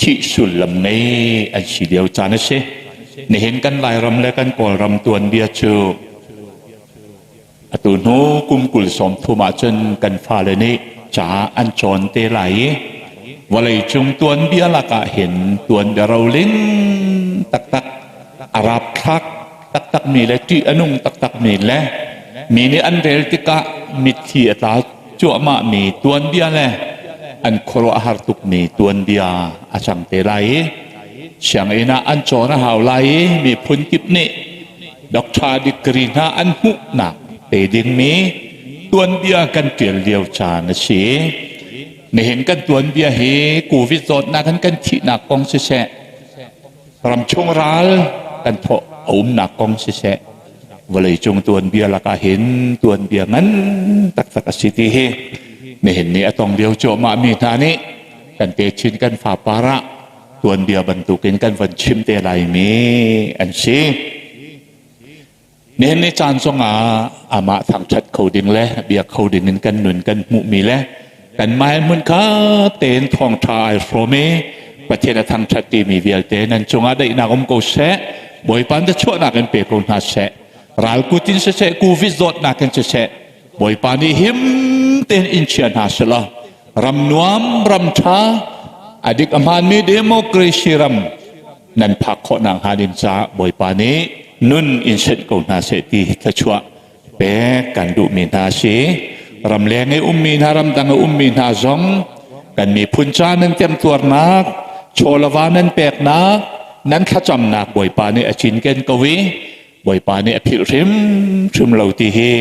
S6: thih sullam ngei an si lio caan a si. Nihin kan Lairam le kan Kawlram tuanbia cu Atu hnu kum 20 30 ahcun kan fale nih ca an cawn te lai i vawleicung tuanbia lakah hin tuanbia roling taktak a rapthlak taktakmi le ṭih a nung taktakmi le mi nih an rel tikah mitthli a tla cuahmahmi tuanbia le an khuaruahhar tukmi tuanbia a cang te lai i sianginn ah an cawn a hau lai i miphun kip nih Doctor degree hna an hmuhnak pe dingmi tuanbia kan ṭial lio caan a si. Nihin kan tuanbia hi Covid zawtnak in kan thihnak kong siseh, ramchung ral kan thawh a umnak kong siseh, vawleicung tuanbia lakah hin tuanbia ngan taktak a si ti hi nihin ni a tong lio cuahmah mi hna nih kan techin kan fapar ah tuanbia bantukin kan van chim te laimi an si. Nihin ni caan zongah amah thangṭhat kho ding le biak kho ding in kan nun kan hmuhmi le kan mai hmun kha tein thawngṭha ai hrawm i Pathian a thangṭhat timi vialte nan cungah daihnak um ko seh. Bawipa na chuahnak in pe ko hna seh. Ral kut in siseh, Covid zawtnak in siseh, Bawipa nih him tein in chia hna selaw ram nuam ram ṭha a dik a hmaanmi democracy ram nan phak khawh nakhnga ding caah Bawipa nih nun in senh ko hna seh ti thluachuah pek kan duhmi hna si. Ramleng i ummi hna ramdang i ummi hna zong kan miphun ca nan temtuarnak chawlava nan peknak nan thlacamnak Bawipa nih a cinken ko i Bawipa nih a philh hrimhrim lo ti hi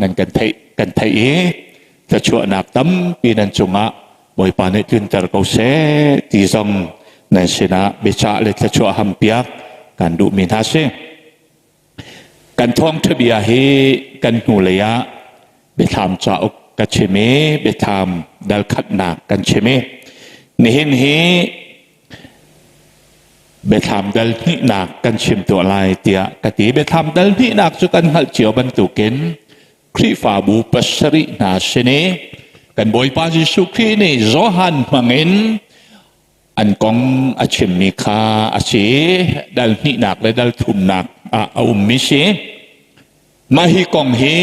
S6: nan kan theih kan theih i thluachuahnak tampi nan cungah Bawipa nih tlunter ko seh ti zong nan sinah biacah le thluachuah hampiak kan duhmi hna si. Kan thawngṭha bia hi kan hnulei ah Biathlam cauk ka chim i Biathlam dal khatnak kan chim i nihin hi Biathlam dal hnihnak kan chim tuah lai tiah ka ti. Biathlam dal hnihnak cu kan hngalh cio bantukin Khrihfabu pasarih hna sin i kan Bawipa Jesuh Khrih nih Johan hmangin an kong a chimmi kha a si. Dal hnihnak le dal thumnak ah a ummi si. Mah hi kong hi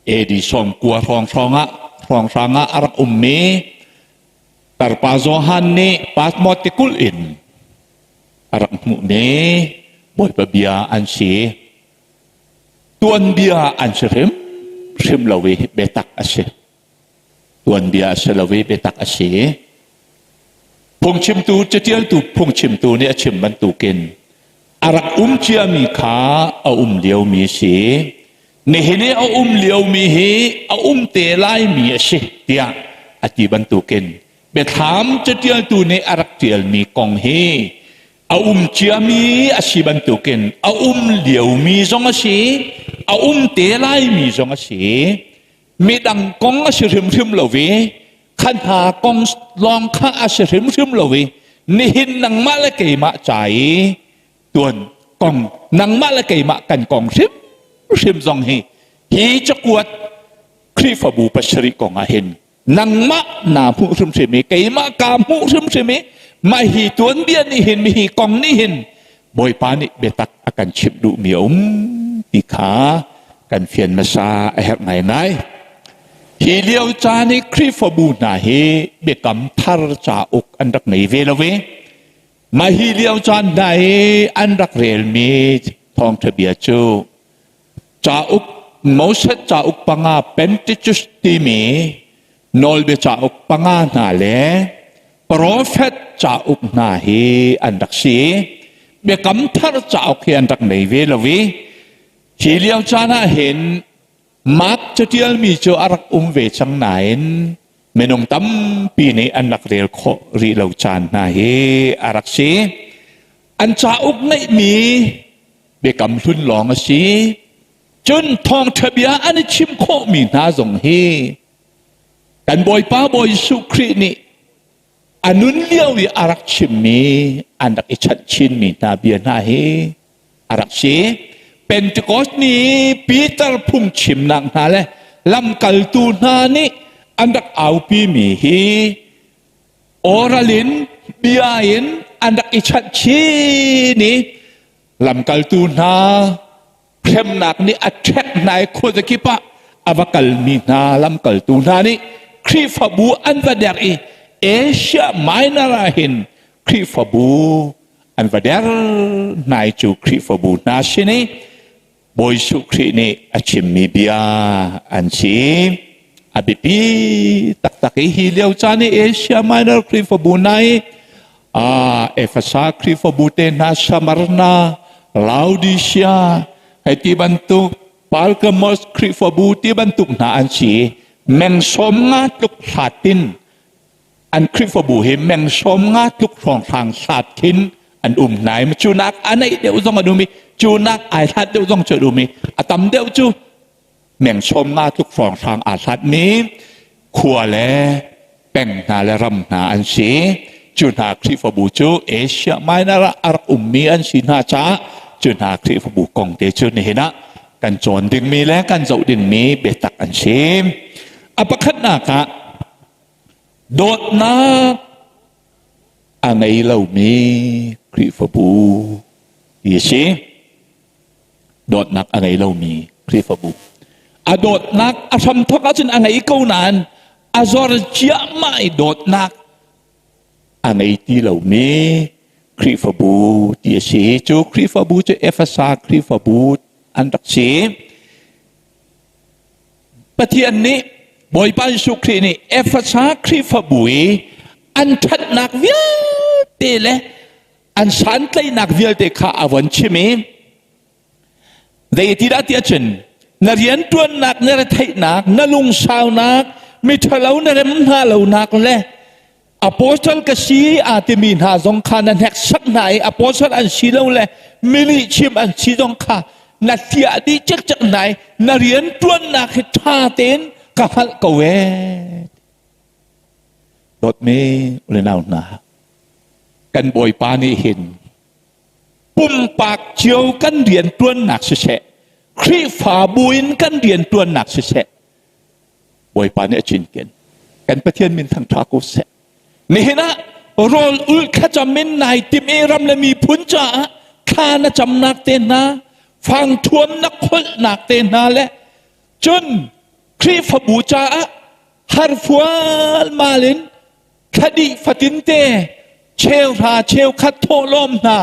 S6: AD 90 hrawnghrang ah hrawnghrang ah a rak ummi Tarpa Johan nih Patmos tikulh in a rak hmuhmi Bawipa bia an si. Tuanbia an si hrimhrim lo i biatak a si. Tuanbia a si lo i biatak a si. Phungchimtu catialtu phungchimtu nih a chim bantukin a rak um ciami kha a um liomi a si. Nihin i a um liomi hi a um te laimi a si tiah a ti bantukin biathlam catialtu nih a rak tialmi kong hi a um ciami a si bantukin a um liomi zong a si, a um te laimi zong a si. Midang kong a si hrimhrim lo i kha hna kong lawng kha a si hrimhrim lo i nihin nangmah le keimah ca i tuan kong nangmah le keimah kan kong hrimhrim zong hi hi cakuat Khrihfabu pasarih kong ah hin nangmah naa hmuh hrimhrim i keimah kaa hmuh hrimhrim i mah hi tuanbia nih hin hi kong nih hin Bawipa nih biatak a kan chimh duhmi a um ti kha kan fian hmasa a herh ngaingai. Hi lio caan i Khrihfabu hna hi biakam thar cauk an rak ngei ve lo i mah hi lio caan hna i an rak relmi thawngṭha bia cu cauk Moses cauk panga Pentecost timi nawlbia cauk panga hna le profet cauk hna hi an rak si. Biakam thar cauk hi an rak nei ve lo i hi lio caan ah hin Mark catialmi cu a rak um ve cang nain minung tampi nih an rak rel khawh rih lo caan hna hi a rak si. An cauk ngeihmi biakam hlun lawng a si. Cun thawngṭha bia an i chim khawhmi hna zong hi kan Bawipa Bawi Jesuh Khrih nih a nun lio i a rak chimmi an rak i chanh chinmi hna bia hna hi a rak si. Pentecost ni Peter phungchimnak hna le lamkaltu hna nih an rak aupimi hi oral in bia in an rak i chanh chin i lamkaltu hna hremnak nih a ṭhek hna i khuazakip ah a va kalmi hna lamkaltu hna nih Khrihfabu an va der i Asia Minor ah hin Khrihfabu an va der hna i cu Khrihfabu hna sin i Bawi Jesuh Khrih nih a chimmi bia an si. A biapi taktak i hi lio caan i Asia Minor Khrihfabu hna i Efesa Khrihfabu te hna Samarna, Laodicea, hei ti bantuk Pergamos Khrihfabu ti bantuk hna an si. Meng sawm nga tluk hlatin an Khrihfabu hi meng sawm nga tluk hrawnghrang hlat khin an um hna i cu nak a neih deuh zong an um i cu nak ai hlat deuh zong cu an um i a tam deuh cu meng sawm nga tluk hrawnghrang aa hlatmi khua le peng hna le ram hna an si. Cu hna Khrihfabu cu Asia Minor ah a rak ummi an si hna caah cu hna Khrihfabu kong te cu nihin ah kan cawn dingmi le kan zoh dingmi biatak an si. A pakhatnak ah dawtnak a ngei lomi Khrihfabu ti a si. Dawtnak a ngei lomi Khrihfabu. A dawtnak a hramthawk ahcun a ngei ko nain a zor ciahmah i dawtnak a ngei ti lomi Khrihfabu ti a si. Cu Khrihfabu cu Efesa Khrihfabu an rak si. Pathian nih Bawipa Jesuh Khrih nih Efesa Khrihfabu i an ṭhatnak vialte le an santlaihnak vialte kha a von chim i zei ti dah ti ahcun na rianṭuannak na retheihnak na lungsaunak miṭhalo na rem hna lonak le apostle ka si aa timi hna zong kha na hneksak hna i apostle an si lo le milih chim an si zong kha na hliah dih cikcek hna i na rianṭuannak hi ṭha tein ka hngalh ko ee Dawtmi u le nau hna, kan Bawipa nih hin pumpak cio kan rianṭuannak siseh, Khrihfabu in kan rianṭuannak siseh, Bawipa nih a cinken. Kan Pathian min thangṭha ko seh. Nihin ah rawl ul thlacam in nai timh i ram le miphun caah thla na camnak te hna, fangthuam na kholhnak te hna le cun Khrihfabu caah harfualmal in thladih fatinte cheuhra cheukhat thawhlawm hna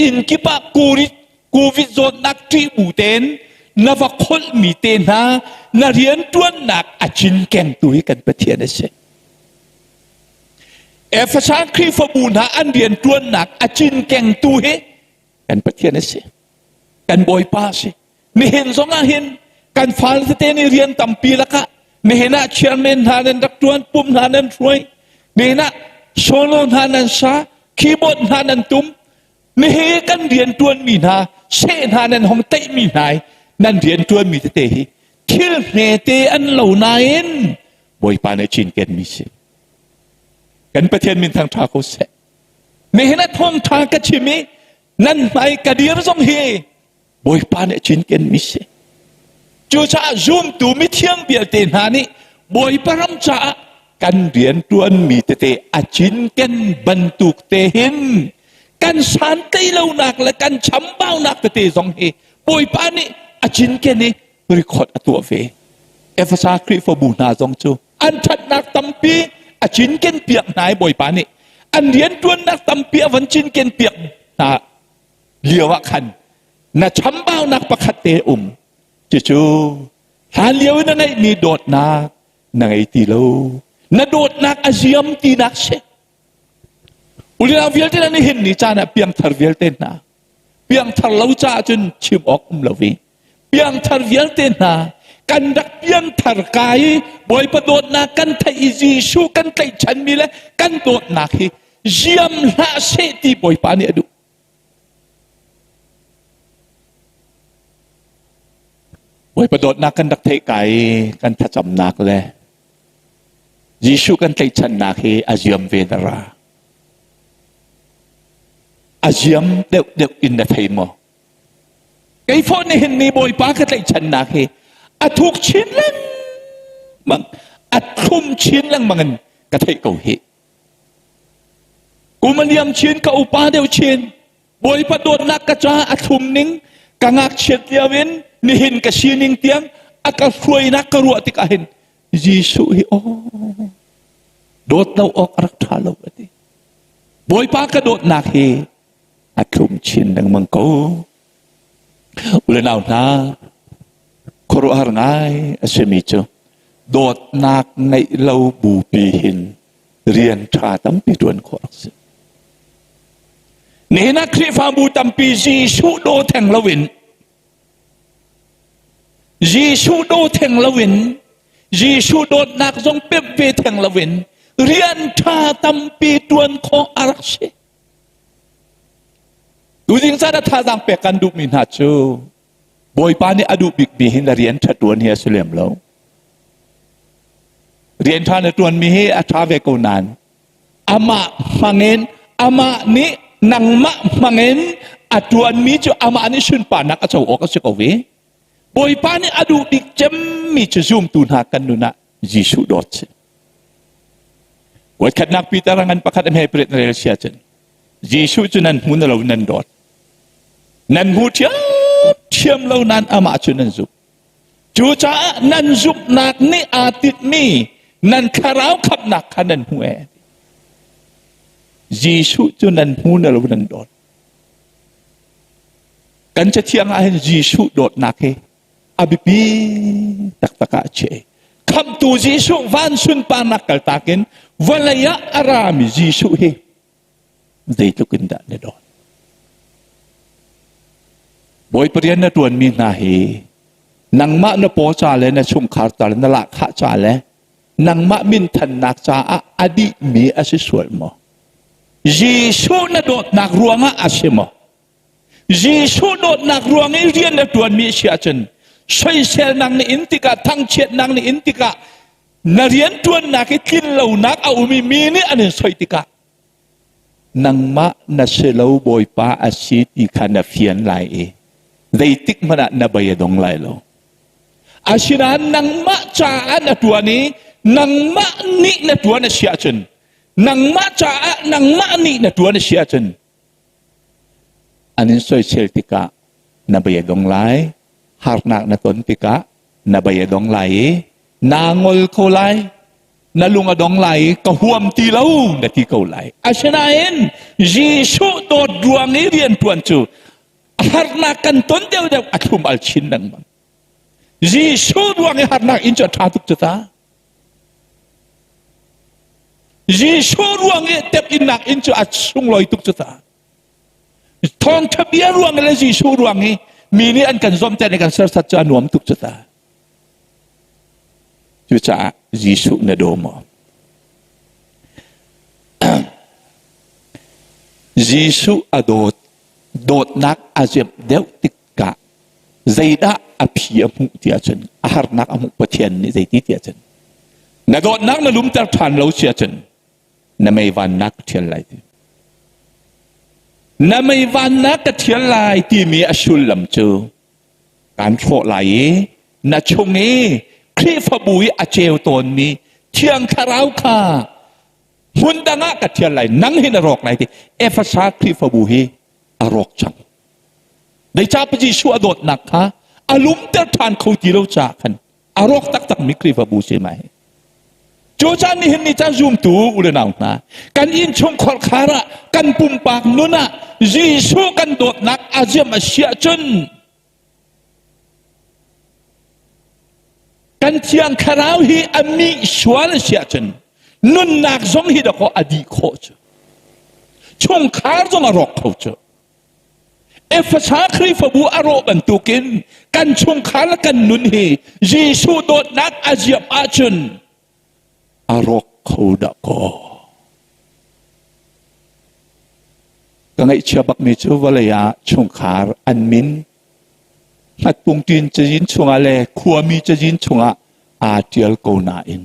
S6: inn kip ah covid zawtnak ṭih bu tein na va kholhmi te hna na rianṭuannak a cinkengtu hi kan Pathian a si. Efesa Khrihfabu hna an rianṭuannak a cinkengtu hi kan Pathian a si. Kan Bawipa a si. Nihin zong ah hin kan fale tete nih rian tampi lakah nihin ah chairman hna nan rak ṭuan, pum hna nan hruai, nihin ah solo hna nan sa, keyboard hna nan tum, nihi kan rian ṭuanmi hna, seh hna nan hong teihmi hna i nan rian ṭuanmi tete hi thil hmete an lo nain Bawipa nih cinkenmi si. Kan Pathian min thangṭha ko seh. Nihin ah thawngṭha ka chim i nan hmai ka dir zong hi Bawipa nih a cinkenmi si. Cucaah zumtu mithiang vialte hna nih Bawipa ram caah kan rianṭuanmi tete a cinken bantuk te hin kan santlaih lonak le kan chambaunak tete zong hi Bawipa nih a cinken i record a tuah ve. Efesa Khrihfabu hna zong cu an ṭhatnak tampi a cinken piak hna i Bawipa nih an rianṭuannak tampi a van cinken piak hna lio ah khan na chambaunak pakhat te um. Cucu hlan lio in na ngeihmi dawtnak na ngei ti lo. Na dawtnak a ziam tinak si. Unau vialte na nihin ni caan ah piangthar vialte hna piangthar lo caah cun chim awk um lo i piangthar vialte hna kan rak piangthar ka i Bawipa dawtnak kan theih i Jesuh kan tlaihchanmi le kan dawtnak hi ziam hlah seh ti Bawipa nih a duh. Bawipa dawtnak kan rak theih ka i kan thlacamnak le Jesuh kan tlaihchannak hi a ziam ve na ra. A ziam deuhdeuh in na thei maw? Kei fawh nihin ni Bawipa ka tlaihchannak hi a thuk chin lengmang, a thlum chin lengmang in ka theih ko hih. Kum a liam chin, ka upa deuh chin. Bawipa dawtnak ka caah a thlum ning, ka ngakchiat lio in nihin ka sining tiang a ka hruainak ka ruah tikah hin Jesuh hi aw dawt lo awk a rak ṭha lo a ti. Bawipa ka dawtnak hi a thlum chin lengmang ko. Ule nau hna, khuaruahhar ngai a simi cu dawtnak ngeih lo bupi hin rian ṭha tampi ṭuan khawh rak si. Nihin ah Khrihfabu tampi Jesuh daw theng loin Jesuh daw theng loin Jesuh dawtnak zong pemh ve theng loin rian ṭha tampi ṭuan khawh a rak si. Tuzing caan ah thazaang pek kan duhmi hna cu Bawipa nih a duh bikmi hi na rian ṭha ṭuan hi a si lem lo. Rian ṭha na ṭuanmi hi a ṭha ve ko nain amah hmangin amah nih nangmah hmangin a ṭuanmi cu amah nih sunparnak a co awk a si ko ve. Bawipa nih a duh bik cemmi cu zumtu hna kan nun ah Jesuh dawt si. Voikhatnak Peter a ngan pakhat a hme pret na rel sia cun Jesuh cu nan hmu na lo nan dawt. Nan hmu ṭhiamṭhiam lo nain amah cu nan zumh. Cucaah nan zumhnak nih aa tinhmi nan thlarau khamhnak kha nan hmu ee. Jesuh cu nan hmu na lo nan dawt. Kan cathiang ah hin Jesuh dawtnak hi a biapi taktak ah a chiah. Khamhtu Jesuh van sunparnak kaltak in vawlei ah a rami Jesuh hi zeitluk in dah na dawt? Bawipa rian na ṭuanmi hna hi nangmah na paw ca le na chungkhar ca le na lahkhah ca le nangmah minthannak caah a dihmi a si sual maw? Jesuh na dawtnak ruangah a si maw? Jesuh dawtnak ruang i rian na ṭuanmi a si ahcun soiselnak na in tikah thangchiatnak na in tikah na rianṭuannak i tlinlonak a um i mi nih an in soi tikah nangmah na si lo Bawipa a si ti kha na fian lai i zeitik hmanh ah na bei a dong lai lo. Asinain nangmah caah na ṭuan i nangmah nih na ṭuan a si ahcun nangmah caah nangmah nih na ṭuan a si ahcun an in soisel tikah na bei a dong lai, harnak na ton tikah na bei a dong lai i naa ngol kho lai na lung a dong lai i ka huam ti lo na ti ko lai. Asinain Jesuh dawt ruang i rianṭuan cu harnak kan ton deuhdeuh a thlum al chin lengmang. Jesuh ruang i harnak in cu a ṭha tuk cu ta. Jesuh ruang i temhinnak in cu a sunglawi tuk cu ta. Thawngṭha bia ruang le Jesuh ruang i mi nih an kan zomhtaih le kan serhsat cu a nuam tuk cu ta. Cucaah Jesuh na daw maw? Jesuh a dawt dawtnak a ziamh deuh tikah zeidah a phi a hmuh ti ahcun a harnak a hmuh Pathian nih zeiti ti ahcun na dawtnak na lumter ṭhan lo si ahcun na meivannak ka ṭhial lai ti. Na meivannak ka ṭhial lai timi a sullam cu kaan hrawh lai i na chung i Khrihfabu i a ceu tawnmi Thiang Thlarau kha hmun dang ah ka ṭhial lai nang hi na rawk lai ti Efesa Khrihfabu hi a rawk cang. Zeicah Jesuh a dawtnak kha a lumter ṭhan kho ti lo caah khan. A rawk taktakmi Khrihfabu si mai. Cu caan nihin ni caan zumtu u le nau hna, kan innchung khorkhar ah, kan pumpak nun ah Jesuh kan dawtnak a ziam a si ahcun kan thiang thlarau hi a mih sual a si ahcun nunnak zong hi dakaw a dih khawh cu. Chungkhar zong a rawk kho cu. Efesa Khrihfabu a rawh bantukin kan chungkhar le kan nun hi Jesuh dawtnak a ziam ahcun a rawk kho dah kaw. Ka ngaihchia bakmi cu vawlei ah chungkhar an min hmatpungtin cazin chungah le khuami cazin chungah aa ṭial ko nain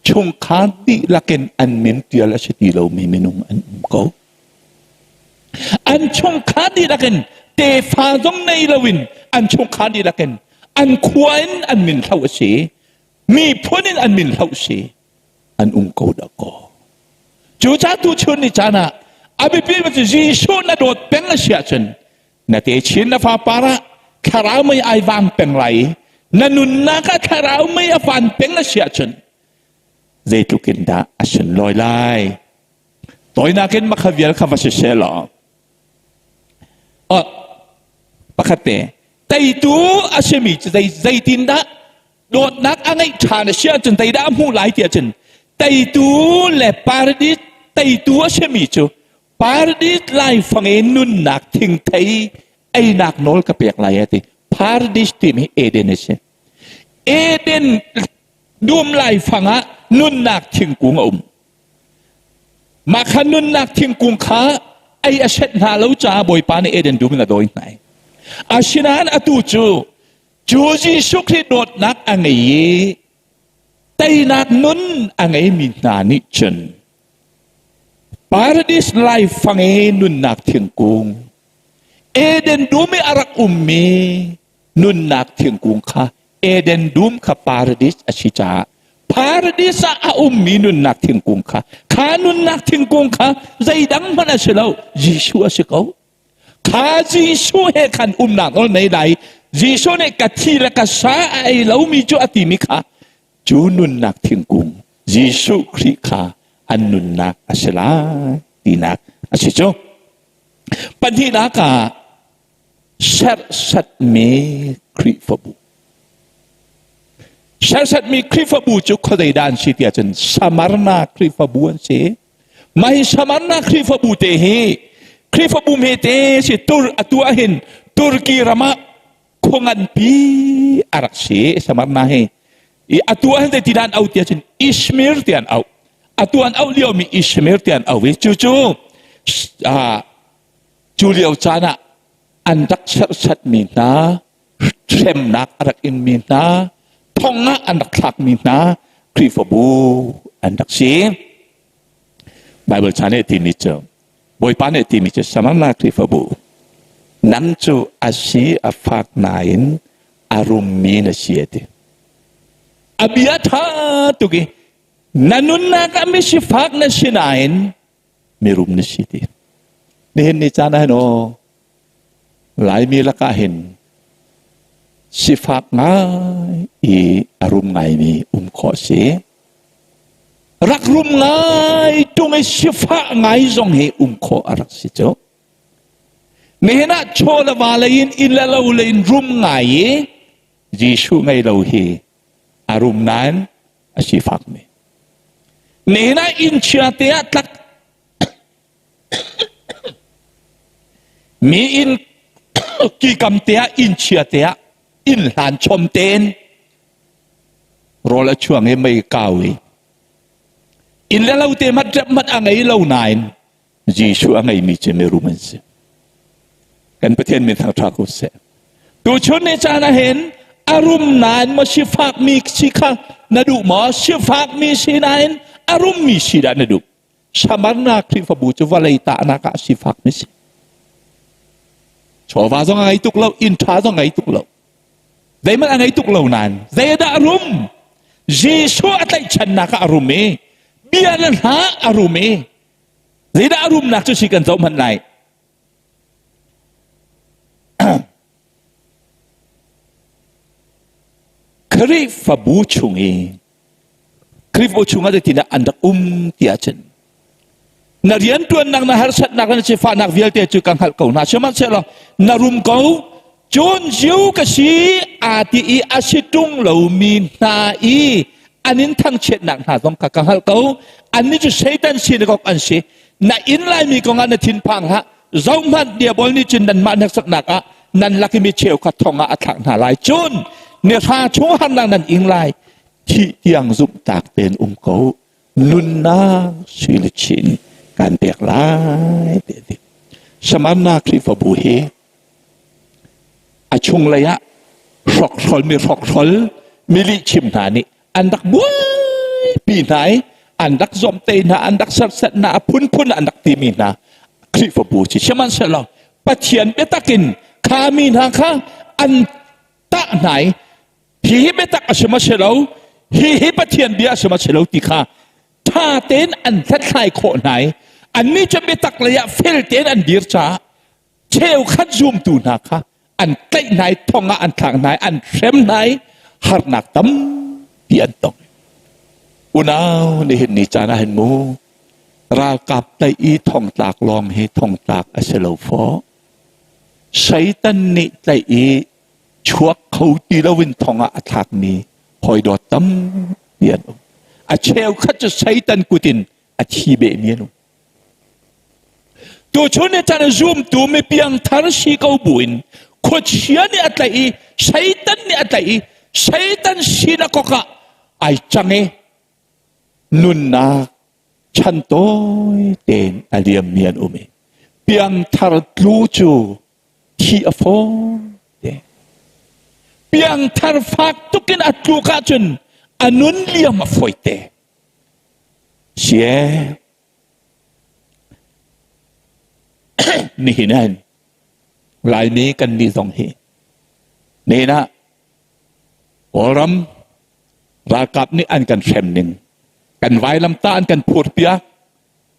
S6: chungkhar dihlak in an min ṭial a si ti lomi minung an um ko. An chungkhar dihlak in tefa zong nei loin an chungkhar dihlak in an khua in an min hloh a si, miphun in an min hloh a si, an um ko dah kaw. Cucaah tuchun ni caan ah a biapi cu Jesuh na dawt peng a si ahcun na techin na fapar ah thlarau mei ai vang peng lai i na nunnak ah thlarau mei a van peng a si ahcun zeitluk in dah a sunlawi lai. Tawinak in makha vial kha va si seh law pakhat te teitu a simi cu zei zeitindah dawtnak a ngeih ṭhan a si ahcun zeidah a hmuh lai ti ahcun teitu le paradis teitu a simi cu paradis laifang i nunnak thingthei einak nawl ka pek lai a ti. Paradis timi Eden a si. Eden dum laifang ah nunnak thingkung a um. Mah kha nunnak thingkung kha ei a set hna lo caah Bawipa nih Eden dum in a dawi hna. Asinain atu cu cu Jesuh Khrih dawtnak a ngei i teinak nun a ngeimi hna nih cun Paradis laifang i nunnak thingkung Eden dum i a rak ummi nunnak thingkung kha Eden dum kha paradis a si caah paradis ah a ummi nunnak thingkung kha kha nunnak thingkung kha zeidang hmanh a si lo Jesuh a si ko. Kha Jesuh he khan umnak nawl nei lai. Jesuh nih ka thi le ka sa a ei lomi cu a timi kha cu nunnak thingkung Jesuh Khrih kha an nunnak a si lai tinak a si cu. Pahnihnak ah serhsatmi Khrihfabu. Serhsatmi Khrihfabu cu khuazei dah an si tiah cun Samarna Khrihfabu an si. Mah hi Samarna Khrihfabu te hi Khrihfabu hmete si tur atu ah hin Turkey ram ah khua nganpi a rak si Samarna hi. I atu ah hin zeiti dah an auh tiah cun Izmir tiah an auh. Atu an auh liomi Izmir tiah an auh i cucu Cu lio caan ah an rak serhsatmi hna, hremnak a rak inmi hna, thong ah an rak thlakmi hna Khrihfabu an rak si. Baibal ca nih a timi cu Bawipa nih a timi cu Samaria Khrihfabu nang cu a si a fak nain a rummi na si a ti. A bia ṭha tuk i na nunnak ah misifak na si nain mirum na si ti. Nihin ni caan ah hin aw Laimi lakah hin sifak ngai i a rum ngaimi um khawh si. Rak rum ngai tung i sifah ngai zong hi um khawh a rak si cu. Nihin ah chaw le va lei in inn le lo lei in rum ngai i Jesuh ngei lo hi a rum nain a sifakmi. Nihin ah inn chia te ah tlak mi inn kikam te ah inn chia te ah inn hlan chom tein rawl a chuang i mei kau i inn le lo te mat rep mat a ngei lo nain Jesuh a ngeimi cu mirum an si. Kan Pathian min thangṭha ko seh. Tuchun ni caan ah hin a rum nain maw sifakmi si kha na duh maw? Sifakmi si nain a rummi si dah na duh? Samarna Khrihfabu cu vawlei tahnak ah sifakmi si. Chawva zong a ngei tuk lo, inn ṭha zong a ngei tuk lo. Zeihmanh a ngei tuk lo nain zeidah a rum? Jesuh a tlaihchannak ah a rum i bia le hla a rum i Zeidah a rumnak cu si kan zoh hmanh lai. Khrihfabu chung i Khrihfabu chungah zeitindah an rak um ti ahcun na rianṭuannak na harsatnak na sifahnak vialte cu ka hngalh ko hna sihmanhsehlaw na rum ko cun Jew ka si aa ti i a si ṭung lomi hna i an in thangchiatnak hna zong kha ka hngalh ko annih cu Satan sinagog an si na inn laimi kongah na thinphang hlah zohhmanh diabol nih cun nanmah hneksaknak ah nan lak i mi cheukhat thong ah a thlak hna lai cun ni hra chung harnak nan ing lai thih tiang zumhtak tein um ko nunnak sui le chin kan pek lai ti ti Samarna Khrihfabu hi a chunglei ah hrokhrol mi hrokhrol mi lihchim hna nih an rak buaipi hna i an rak zawmte hna an rak serset hna a phunphun an rak timi hna Khrihfabu si sihmanhsehlaw Pathian biatak in kha mi hna kha an tah hna i hihi biatak a si ma si lo hihi Pathian bia a si ma si lo ti kha ṭha tein an hlathlai khawh hna i annih cu biatak lei ah fel tein an dir caah cheukhat zumtu hna kha an tlaih hna i thong ah an thlak hna i an hrem hna i harnak tampi an tong. Unau nihin ni caan ah hin mu ralkap tlaih i thongtlak lawng hi thongtlak a si lo faw. Satan nih tlaih i chuak kho ti loin thong ah a thlakmi hawidawt tampi an um. A cheukhat cu Satan kut in a thi behmi an um. Tuchun ni caan zumtu mi piangthar si ko buin khuachia nih a tlaih i Satan nih a tlaih i Satan sinakok ah ai cang i nunnak chan tawi tein a liammi an um i piangthar tlu cu thi a fawi te. Piangthar fak tukin a tluk ahcun a nun liam a fawi te. Sie nihin ah hin Laimi kan nih zong hi nihin ah Kawlram ralkap nih an kan hrem ning kan vailamtah an kan phur piak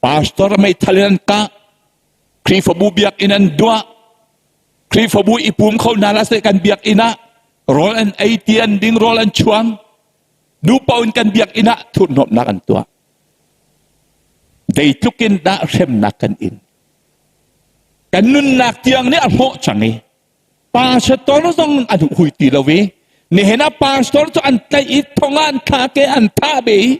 S6: pastor meithal in an kah Khrihfabu biakinn an duah Khrihfabu i pum kho hna la seh kan biakinn ah rawl an ei ti an ding rawl an chuang nupa in kan biakinn ah thurhnawmhnak an tuah zeitluk in dah hremnak kan in kan nunnak tiang nih a hlawh cang i pastor zong an hui ti lo i nihin ah pastor cu an tlaih i thong ah an thlak i an thah ve i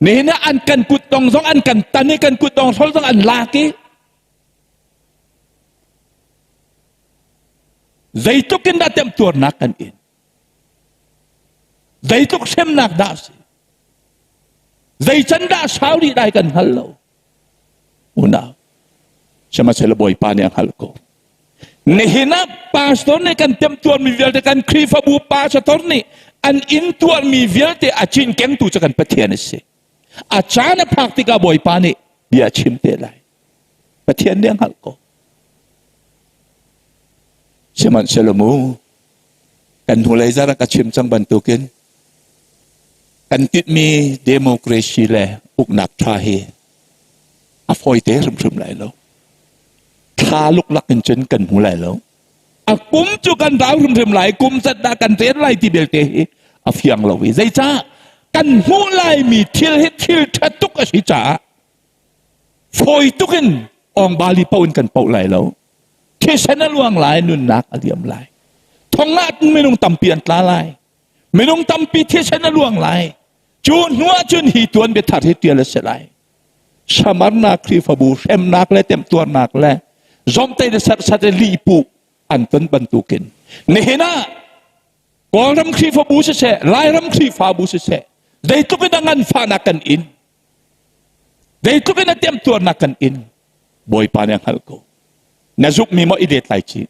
S6: nihin ah an kan kutdong zong an kan tan i kan kutdong hrol zong an lak i Zeitluk in dah temtuarnak kan in? Zeitluk hremnak dah a si? Zei can dah sau rih dai kan hngal lo. Unau, sihmanhsehlaw Bawipa nih a hngalh ko. Nihin ah pastor nih kan temtuarmi vialte kan Khrihfabu pastor nih an in tuarmi vialte a cinkengtu cu kan Pathian a si. A caan a phak tikah Bawipa nih bia a chim te lai. Pathian nih a hngalh ko. Sihmanhsehlaw mu, kan hnulei zar ah ka chim cang bantukin kan tinhmi democracy le uknak ṭha hi a fawite hrimhrim lai lo. Thla luklak in cun kan hmu lai lo. A kum cu kan rau hrimhrim lai, kum zat dah kan ren lai ti belte hi a fiang lo i zeicah kan hmuh laimi thil hi thil ṭha tuk a si caah fawi tuk in awngbali paoh in kan poh lai lo thisen a luang lai nunnak a liam lai thong ah minung tampi an tla lai minung tampi thisen a luang lai cu hnu ah cun hi tuan biathar hi tial a si lai samarnak Khrihfabu hremnak le temtuarnak le zomte le serhsat le lihpuh an ton bantukin nihin ah Kawlram Khrihfabu siseh Lairam Khrihfabu siseh zeitluk in a nganfahnak kan in Zeitluk in a temtuarnak kan in Bawipa nih a hngalh ko. Na zumhmi maw i let lai ci?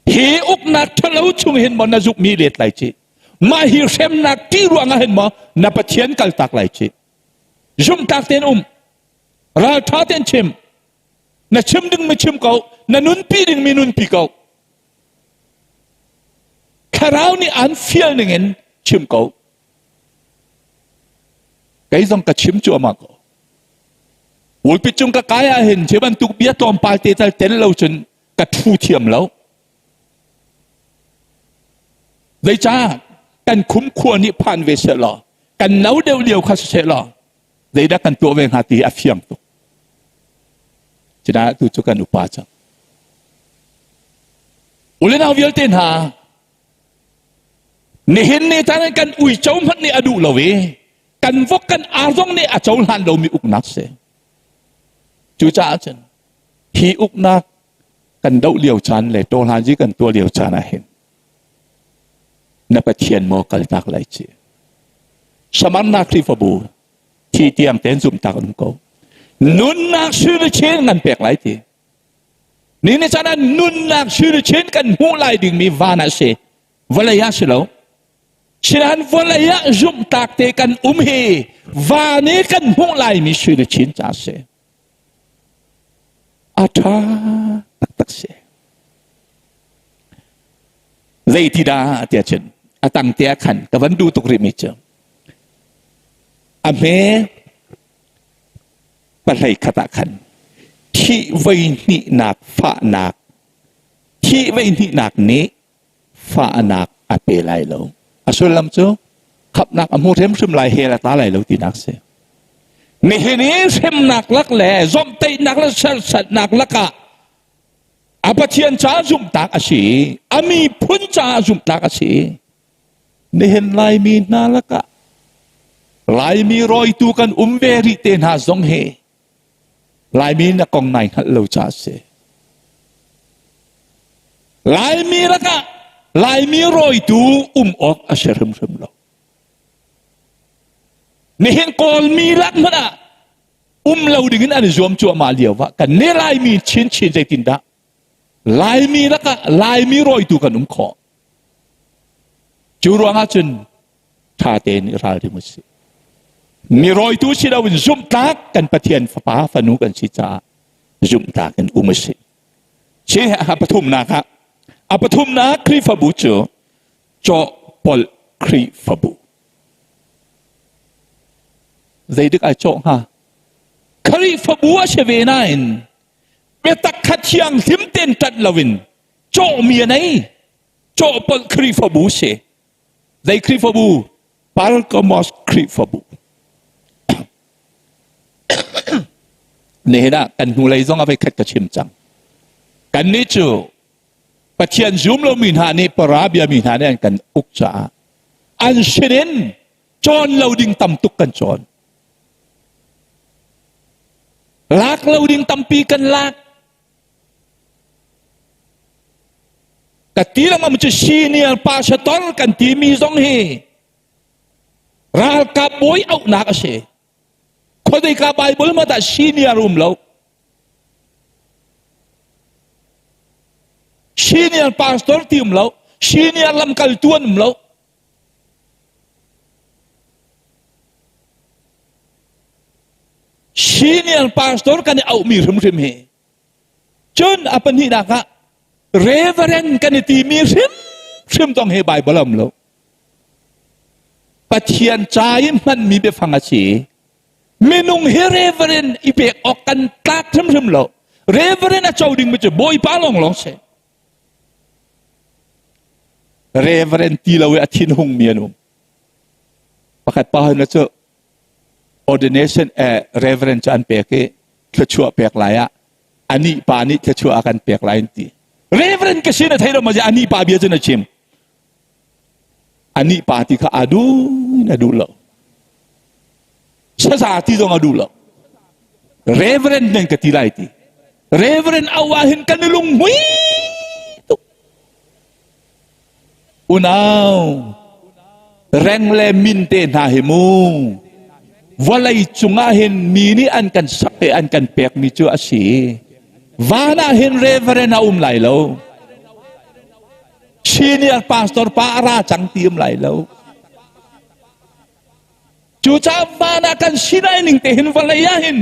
S6: Hi uknak ṭhalo chung hin maw na zumhmi let lai ci? Mah hi hremnak ṭih ruangah hin maw na Pathian kaltak lai ci? Zumhtlak tein um. Ralṭha tein chim. Na chim dingmi chim ko. Na nunpi dingmi nunpi ko. Thlarau nih aan fial ningin chim ko. Kei zong ka chim cuahmah ko. Pulpit cung ka kai ah hin hi bantuk bia tlawmpal te tal tel lo cun ka thu thiam lo. Zeicah kan khumkhua nih phan ve seh law kan no deuh lio kha siseh law zeidah kan tuah ve hnga ti a fiang tuk. Cudah tu cu kan upa cang. Ulenau vialte hna nihin ni tan kan uico hmanh nih a duh lo i kan vok kan ar zong nih a cohlan lomi uknak si. Cucaah cun hi uknak kan doh lio caan le tawhlanzi kan tuah lio caan ah hin na Pathian maw kaltak lai ci. Samarna Khrihfabu thi tiang ten zumhtak um ko. Nunnak sui ngan pek lai ti. Ni ni caan ah nunnak sui chin kan hmuh lai dingmi van ah si. Vawlei ah si lo. Sinain vawlei ah zumhtak te kan um hi van i kan hmuh laimi sui chin ca si. A ṭha taktak si. Zeiti dah tiah cun a tang te ah khan ka van duh tuk rihmi cu a hme pahlei khat ah khan thih voi hnihnak fahnak thih voi hnihnak nih fahnak a pe lai lo. A sullam cu khapnak a hmu hrimhrim lai hell a tla lai lo tinak si. Nihin i hremnak lak le zomhtaihnak le serhsatnak lakah a Pathian ca zumhtak a si a miphun caah zumhtak a si. Nihin Laimi hna lakah Laimi rawitu kan um ve rih te hna zong hi Laimi na kong nai hngalh lo caah a si. Laimi lakah Laimi rawitu um awk a si hrimhrim lo. Nihin Kawlmi lak hmanh ah um lo ding in an i zuam cuahmah lio ah kan ne Laimi chinchin zeitindah Laimi lakah Laimi rawitu kan um khawh. Cu ruangah cun ṭha tein i ralring u sih. Mi rawitu si loin zumhtlak kan Pathian fapa fanu kan si caah zumhtlak in um a si. Si a pathumnak ah a pathumnak Khrihfabu cu cawhpolh Khrihfabu. Zeidik ai cawh hnga? Khrihfabu a si ve nain biatak kha thianghlim tein ṭanh loin cawhmi a nei. Cawhpolh Khrihfabu si. Zei Khrihfabu? Pergamos Khrihfabu. Nihin ah kan hnulei zong a voi khat ka chim cang. Kannih cu Pathian zum lomi hna nih Parabia mi hna nih an kan uk caah an sinin cawn lo ding tam tuk kan cawn. Lak lo ding tampi kan lak. Ka ti lengmang cu senior pastor kan timi zong hi ralkap bawi auhnak a si. Khuazeika Bible ma dah senior um lo. Senior pastor ti um lo. Senior lamkaltu an um lo. Senior pastor kan i auhmi hrimhrim hi Cun a pahnihnak ah reverend kan i timi hrimhrim zong hi Bible a um lo. Pathian ca i hmanmi biafang a si. Minung hi reverend i pek awk kan tlak hrimhrim lo. Reverend a co dingmi cu Bawipa lawnglawng si. Reverend ti lo i a thinhungmi an um. Pakhat pa hna cu ordination eh, reverend cu an pek i thluachuah pek lai ah anih pa nih thluachuah a kan pek lai an ti. Reverend ka si na thei lo ma anih pa bia cu na chim. Anih pa ti kha a duh na duh lo. Saza ti zong a duh lo. Reverend nan ka ti lai ti. Reverend au ah hin kan i lung hmui tuk. Unau, reng le min te hna hi mu vawlei cungah hin mi nih an kan sak i an kan pekmi cu a si. Van ah hin reverend a um lai lo. Senior pastor pa a ra cang ti um lai lo. Cucaah van ah kan sinai ning te hin vawlei ah hin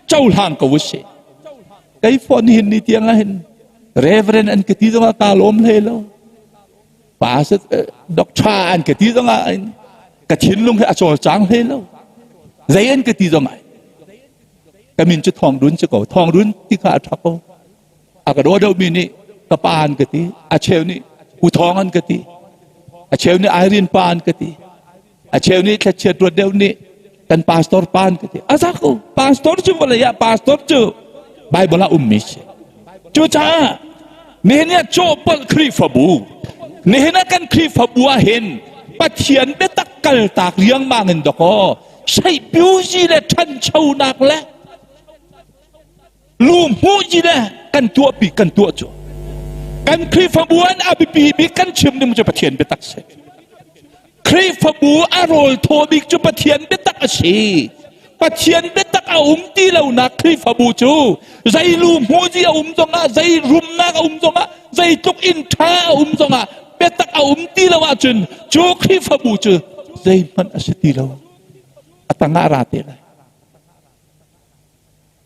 S6: cohlang ko usih. Kei fawn hin ni tiang ah hin reverend an ka ti zongah kaa lawm hlei lo. Pastor doctor an ka ti zongah ka thinlung hi a cawlcang hlei lo. Zei an ka ti zongah ka min cu Thawng Dun si ko. Thawng Dun ti kha a ṭha ko. A ka daw deuhmi nih ka pa an ka ti. A cheu nih U Thawng an ka ti. A cheu nih Irene pa an ka ti. A cheu nih thlachiat ruat deuh nih kan pastor pa an ka ti. A za ko. Pastor cu vawlei ah pastor cu Bible ah ummi si. Cucaah nihin ah cawhpolh Khrihfabu nihin ah kan Khrihfabu ah hin Pathian biatak kaltak riangmang in dakaw seihpiuzi le ṭhanchonak le lu hmuh ji le kan tuahpi kan tuah cu kan Khrihfabu an a biapi bik kan chim ding cu Pathian biatak si. Khrihfabu a rawl thaw bik cu Pathian biatak a si. Pathian biatak a um ti lonak Khrihfabu cu zei lu hmuh ji a um zongah, zei rumnak a um zongah, zei tluk inn ṭha a um zongah biatak a um ti lo ahcun cu Khrihfabu cu zeihmanh a si ti lo. A tangah ra te lai.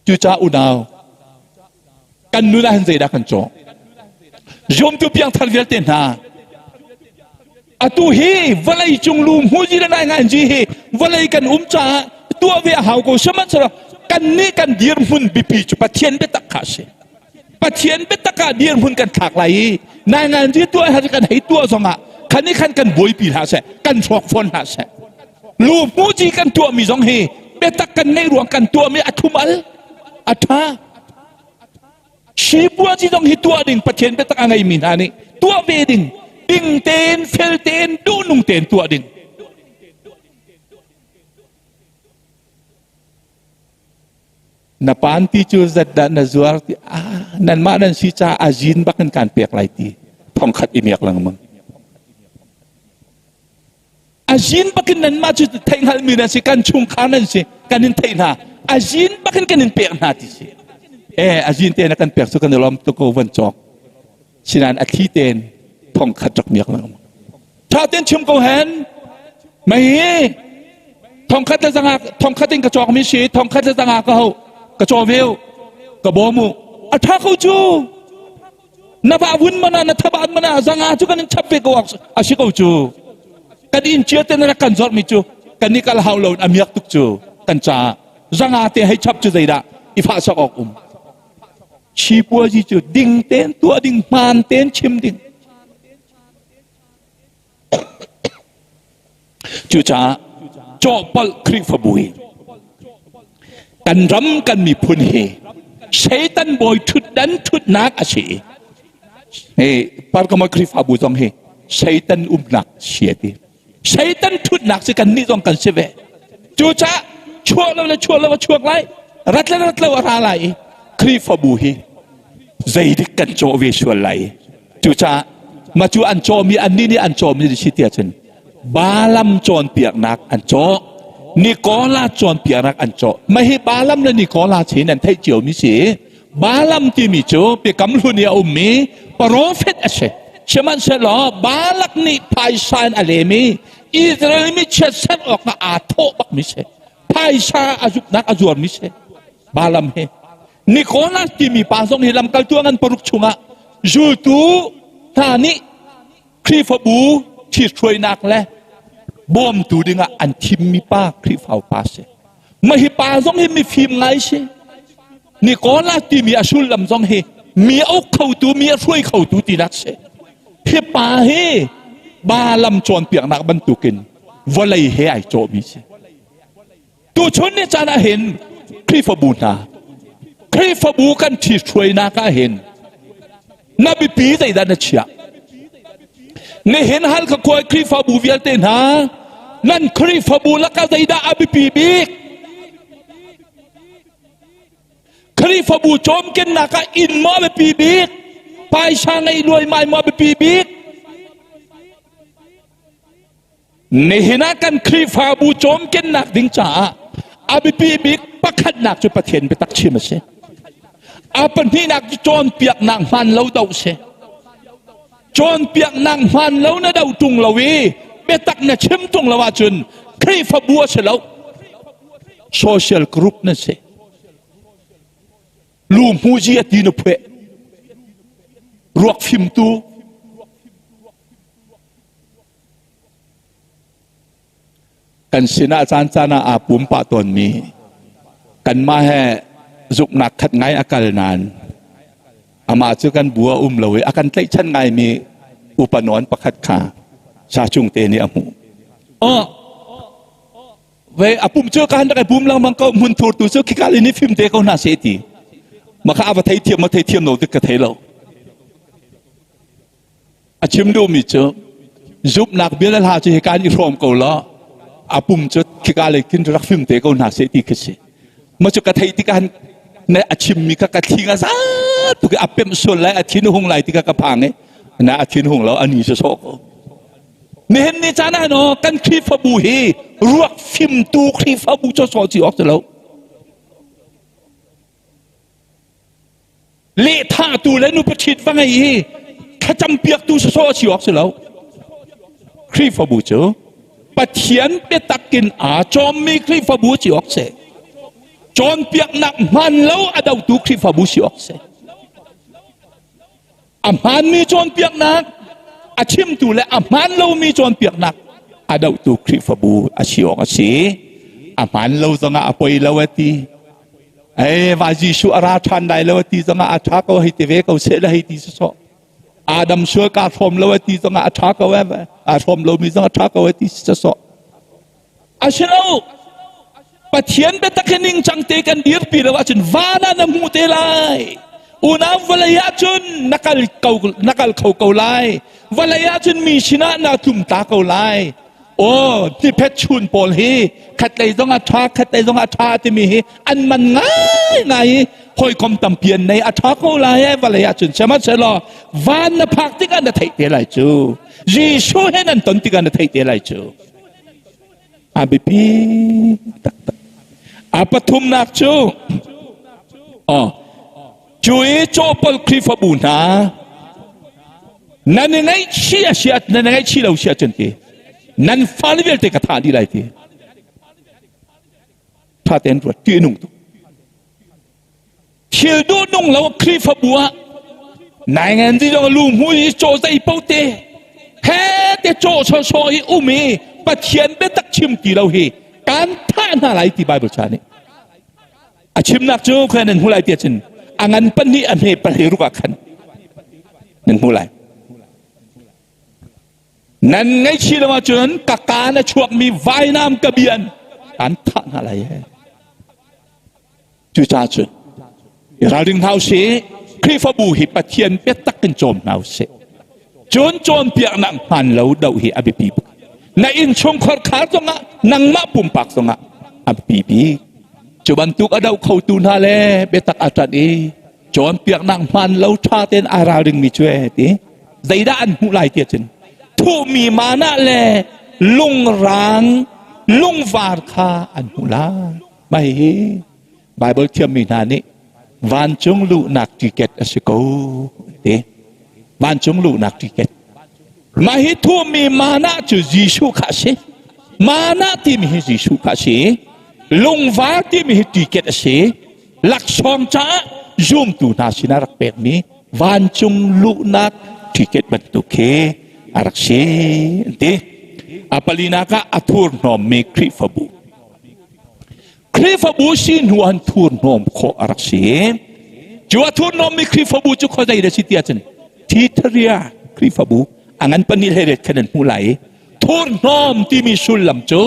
S6: Cucaah unau, kan nun ah hin zeidah kan cawng? Zumtu piangthar vialte hna, atu hi vawlei cung lu hmuzi le nai ngai ji hi vawlei kan um caah tuah ve a hau ko. Sihmanhsehlaw kan nih kan dirhmun biapi cu Pathian biatak kha a si. Pathian biatak ah dirhmun kan thlak lai i nai ngai ji tuah har kan hei tuah zongah khan i khan kan buaipi hlah seh, kan hrawk fawn hlah seh. Lu hmuci kan tuahmi zong hi biatak kan ngeih ruang kan tuahmi a thum al a ṭha. Sipuazi zong hi tuah ding Pathian biatak a ngeimi hna nih tuah ve ding, ding tein, fel tein, duhnung tein tuah ding. Na panti cu zat dah na zuar ti ah nanmah nan si caah a zin bak in kaan pek lai ti thongkhat i miak lengmang. A zin bakin nanmah cu theihhngalhmi nan si, kan chungkhar nan si, kan in theih hna. A zin bakin kan in pek hna ti si. Eh, a zin te na kan pek cu kan i lawm tuk ko van cawk. Sinain a thli tein thong khat rak miak lang. Tha ten chim ko hen. Mei hi thong khat le zanga thong khat in ka cawk mi si, thong khat le zanga ka ho ka caw veu ka bawm u. A tha ko cu. Na va vun mana na thaban mana zanga cu kan in chap ve ko a si ko cu kan in chia te na kan zawt mi cu kan ni kal hau lo a miak tuk cu kan ca zanga te hei chap cu zeidah i fah sok awk um chipuazi cu ding ten tuah ding hmaan ten chim ding. Cucaah cawhpolh Khrihfabu hi kan ram kan miphun hi Satan bawi ṭhutdan ṭhutnak a si i hi Parkamoi Khrihfabu zong hi Satan umnak si a ti. Satan ṭhutnak si kan nih zong kan si ve. Cucaah chuah lo le chuah lo a chuak lai, rat le rat lo a ra lai i Khrihfabu hi zeidik kan cawh ve sual lai. Cucaah ma cu an cawmi annih nih an cawmi si tiah cun Balaam cawnpiaknak an cawh, Nikola cawnpiaknak an cawh. Mah hi Balaam le Nikola chin an theih ciomi si. Balaam timi cu biakam hlun i a ummi profet a si. Sihmanhsehlaw Balak nih phaisa in a lem i Israel mi chiatserh awkah aa thawh bakmi si. Phaisa a zuknak a zuarmi si. Balaam hi Nikolas timi pa zong hi lamkaltu a ngan paruk chungah zultu hna nih Khrihfabu ṭhithruainak le bawmtu dingah an thimmi pa Khrihfa upa si. Mah hi pa zong hi mifim ngai si. Nikolas timi a sullam zong hi mi a uk khotu, mi a hruai khotu tinak si. Hi pa hi Balaam cawnpiaknak bantukin vawlei he ai cawhmi si. Tuchun ni caan ah hin Khrihfabu hna, Khrihfabu kan ṭhithruainak ah hin na biapi zeidah na chiah? Nihin Halkha khua Khrihfabu vialte hna, nan Khrihfabu lakah zeidah a biapi bik? Khrihfabu cawmkennak ah inn maw a biapi bik? Paisa ngeih luaimai maw a biapi bik? Nihin ah kan Khrihfabu cawmkennak ding caah a biapi bik pakhatnak cu Pathian biatak chim a si. A pahnihnak cu cawnpiaknak hmaan lo doh si. Cawnpiaknak hmaan lo na do tung lo i biatak na chim tung lo ahcun Khrihfabu a si lo. Social group na si. Lu hmuzi a ti na phueh. Ruak fimtu. Kan sinah caancaan ah aa pum pah tawnmi kanmah he zuknak khat ngai a kal nain amah cu kan bu a um lo i a kan tlaihchan ngaimi upa nawn pakhat kha. Sa Cung te nih a hmuh. Oh, ve a pum cu kan rak pum lengmang ko hmun thur tu cu khikal in i fim te ko hna se ti. Maka a va thei thiam ma thei thiam lo dik ka thei lo. A chim duhmi cu zumhnak bia le hla cu hika in i hrawm ko law a pum cu khika lei khin rak fim te ko hna seh ti khi si. Ma cu ka theih tikah na a chimmi kha ka thli nga za tuk i a pemh sual lai a thin a hung lai ti kha ka phang i na a thin hung lo a ni sawsawh ko. Nihin ni caan ah no kan Khrihfabu hi ruak fimtu Khrihfabu sawsawh ci awk si lo. Lehthahtu le nupi ṭhit va ngei hi thlacampiaktu sawsawh a si awk si lo. Khrihfabu cu Pathian biatak in aa cawmmi Khrihfabu si awk si. Cawnpiaknak hmaan lo a dotu Khrihfabu si awk si. A hmaanmi cawnpiaknak a chimtu le a hmaan lomi cawnpiaknak a dohtu Khrihfabu a si awk a si. A hmaan lo zongah a poi lo a ti. Ei, va Jesuh a ra ṭhan lai lo a ti zongah a ṭha ko hei ti ve ko seh le hei ti sawsawh. Adam sual kaa hrawm lo a ti zongah a ṭha ko e, aa hrawm lomi zong a ṭha ko a ti sawsawh. A si lo. Pathian biatak hi ningcang te kan dirpi lo ahcun van ah na hmu te lai. Unau vawlei ahcun na kal ko na kal kho ko lai. Vawlei ahcun mi sinah na tlum ta ko lai. Aw, tiphet chun pawl hi khatlei zong a ṭha, khatlei zong a ṭha timi hi an man ngai ngai i hawikom tampi an nei a ṭha ko lai e vawlei ahcun sihmanhsehlaw van na phak tikah na theih te lai cu. Jesuh he nan ton tikah na theih te lai cu. A biapi taktak. A pathumnak cu oh, cu i cawpol Khrihfabu hna nan i ngaihchih a si nan i ngaihchih lo si ahcun ti nan fale vialte ka thah dih lai ti tha tein ruat ti nung tuk Thil duh nung lo Khrihfabu ah naingan ti zong lu hmu i caw zei po te he te caw sawsawh i um i Pathian biatak chim ti lo hi kan thah hna lai ti Bible cha nih a chimnak cu khan nan hmu lai ti cun a ngan pahnih a hme pahnih ruk ah khan nan hmu lai nan ngaihchih lo ahcun ka kaan a chuakmi vainam ka bian kan thah hna lai he Cucaah cun i ralring hna usih. Khrihfabu hi Pathian biatak in cawm hna usih. Cun cawnpiaknak hmaan lo doh hi a biapi bik. Na innchungkhar khar zongah nangmah pumpak zongah a biapi bik. Cu bantuk a doh khotu hna le biatak a ṭanh i cawnpiaknak hmaan lo ṭha tein ai ralringmi cu e ti zeidah an hmuh lai ti ahcun thuhmi manah le lungrang lungvar kha an hmuh lai. Mah hihi Baibal thiammi hna nih vancung luhnak ticket a si ko ti. Vancung luhnak ticket. Mah hi thuhmi mana cu Jesuh kha a si. Mana timi hi Jesuh kha a si. Lungvar timi hi ticket a si. Laksawng caah zumtu hna sinah rak pekmi vancung luhnak ticket bantuk khi a rak si an ti. A palinak ah a thurhnawmmi Khrihfabu. Khrihfabu si hnu an thurhnawm khawh a rak si. Cu a thurhnawmmi Khrihfabu cu khuazei da si ti ahcun Titharia Khrihfabu a ngan pahnih hlei ret khan an hmuh lai i thurhnawm timi sullam cu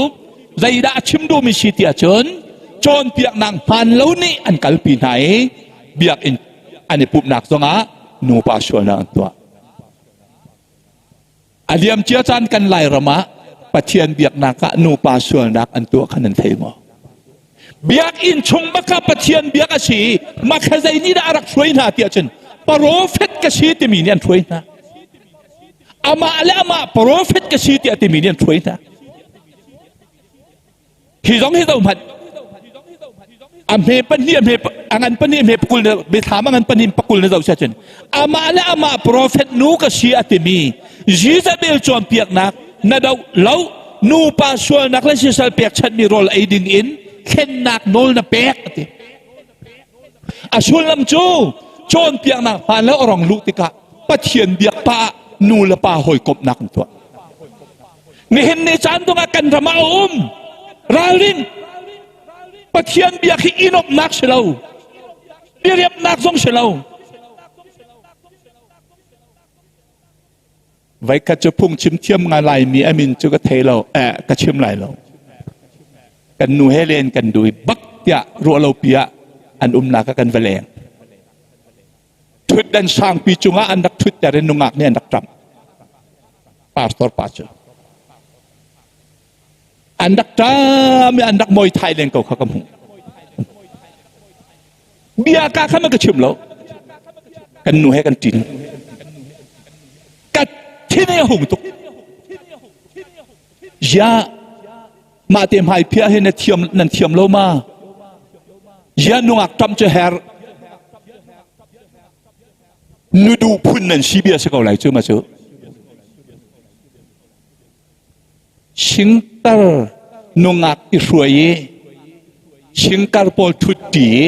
S6: zeidah a chim duhmi si ti ahcun cawnpiaknak hmaan lo nih an kalpi hna i biakinn an i pumhnak zongah nupa sualnak an tuah. A liamcia caan kan Lairam ah Pathian biaknak ah nupa sualnak an tuah kha nan thei maw? Biakinn chung bak ah Pathian biak a si i makha zei nih dah a rak hruai hna tiah cun profet ka si timi nih an hruai hna. Amah le amah profet ka si tiah timi nih an hruai hna. Hi zong hi zohhmanh. A hme pahnih a hme a ngan pahnih a hme pakul na biathlam a ngan pahnih pakul na zoh siah cun amah le amah profet nu ka si a timi Jezebel cawnpiaknak na doh lo nupa sualnak le sisal pekchanhmi rawl ei ding in thlennak nawl na pek a ti. A sullam cu cawnpiaknak hmaan le orong luh tikah Pathian biak pa ah nu le pa hawikomhnak an tuah. Nihin ni caan dongah kan ram ah a um. Ralrin. Pathian biak hi inopnak si lo. Diriamnak zong si lo. Voikhat cu phungchim thiam ngai Laimi a min cu ka thei lo, eh, ka chim lai lo. Kan nu he len kan dui bak tiah ruah lo pi ah an umnak ah kan va leng. Thutdan sangpi cungah an rak thutter in nungak nih an rak ṭamh. Pastor pa cu. An rak ṭam i an rak moi thai len ko kha ka hmuh. Bia ka kha ka chim lo. Kan nu he kan ṭin. Ka thin a hung tuk. Ya mah te hmai phia hi na thiam nan thiam lo ma? Ya nungak ṭam cu her. Nu duh phun nan si bia si ko lai cu ma cu. Chingtar nungak i hruai i chingkar pawl ṭhutṭi i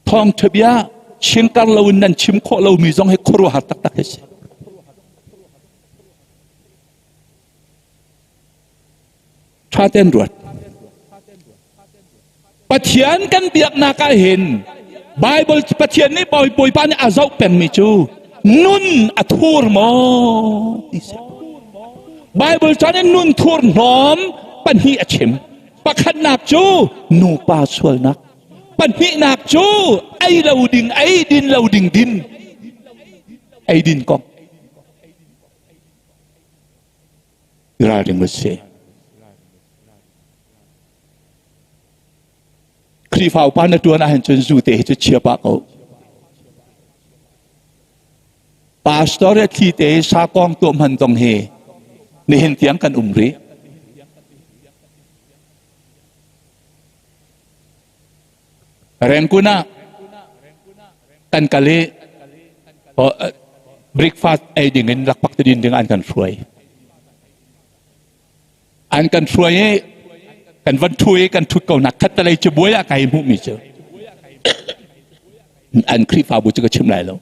S6: thawngṭha bia chingkar loin nan chim khawh lomi zong hi khuaruahhar taktak hi si. Ṭha tein ruat. Pathian kan biaknak ah hin Bible Pathian nih Bawipa nih a zoh pengmi cu nun a thur maw ti si. Bible chan in nun thur hnawm pahnih a chim. Pakhatnak cu nupa sualnak. Pahnihnak cu ei lo ding ei din lo ding din. Ei din kong. Ralring u sih. Khrihfa upa na ṭuan ahhin cun zu te hi cu chia pah ko. Pastor le thli te hi sakawng tuah hman zong hi nihin tiang kan um rih. Rengkun ah kan kal i breakfast ei ding in lakpak te din ding an kan hruai. An kan hruai i kan van ṭhu i kan ṭhut ko nak khattelei cabuai ah kai hmuhmi cu an Khrihfabu cu ka chim lai lo.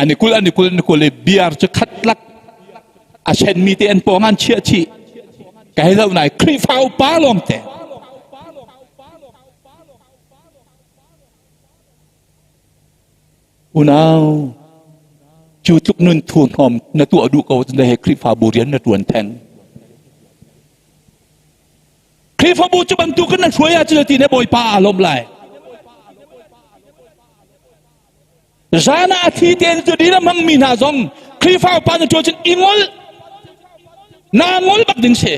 S6: An i kul an i kul an i kul i beer cu khat lak a senmi te an pawng an chiah chih. Ka hei zoh nai Khrihfa upa lawng te. Unau, cu tluk nun thurhnawm na tuah duh ko na he Khrihfabu rian na ṭuan theng. Khrihfabu cu bantukin na hruai ahcun ti ne Bawipa aa lawm lai. Zan ah a thi tein cu dil a hmangmi hna zong Khrihfa upa na ṭuan cun i ngol naa ngol bak ding si.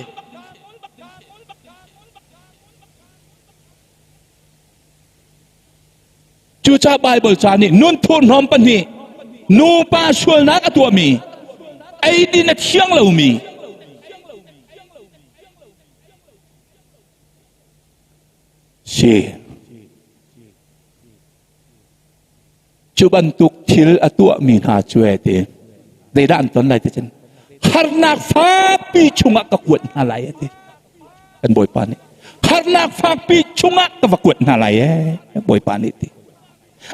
S6: Cucaah Baibal ca nih nun thurhnawm pahnih nupa sualnak a tuahmi eidin a thiang lomi si. Cu bantuk thil a tuahmi hna cu e ti zeidah an ton lai ti cun harnak fakpi chungah ka kuat hna lai a ti. Kan Bawipa nih harnak fakpi chungah ka va kuat hna lai e Bawipa nih ti.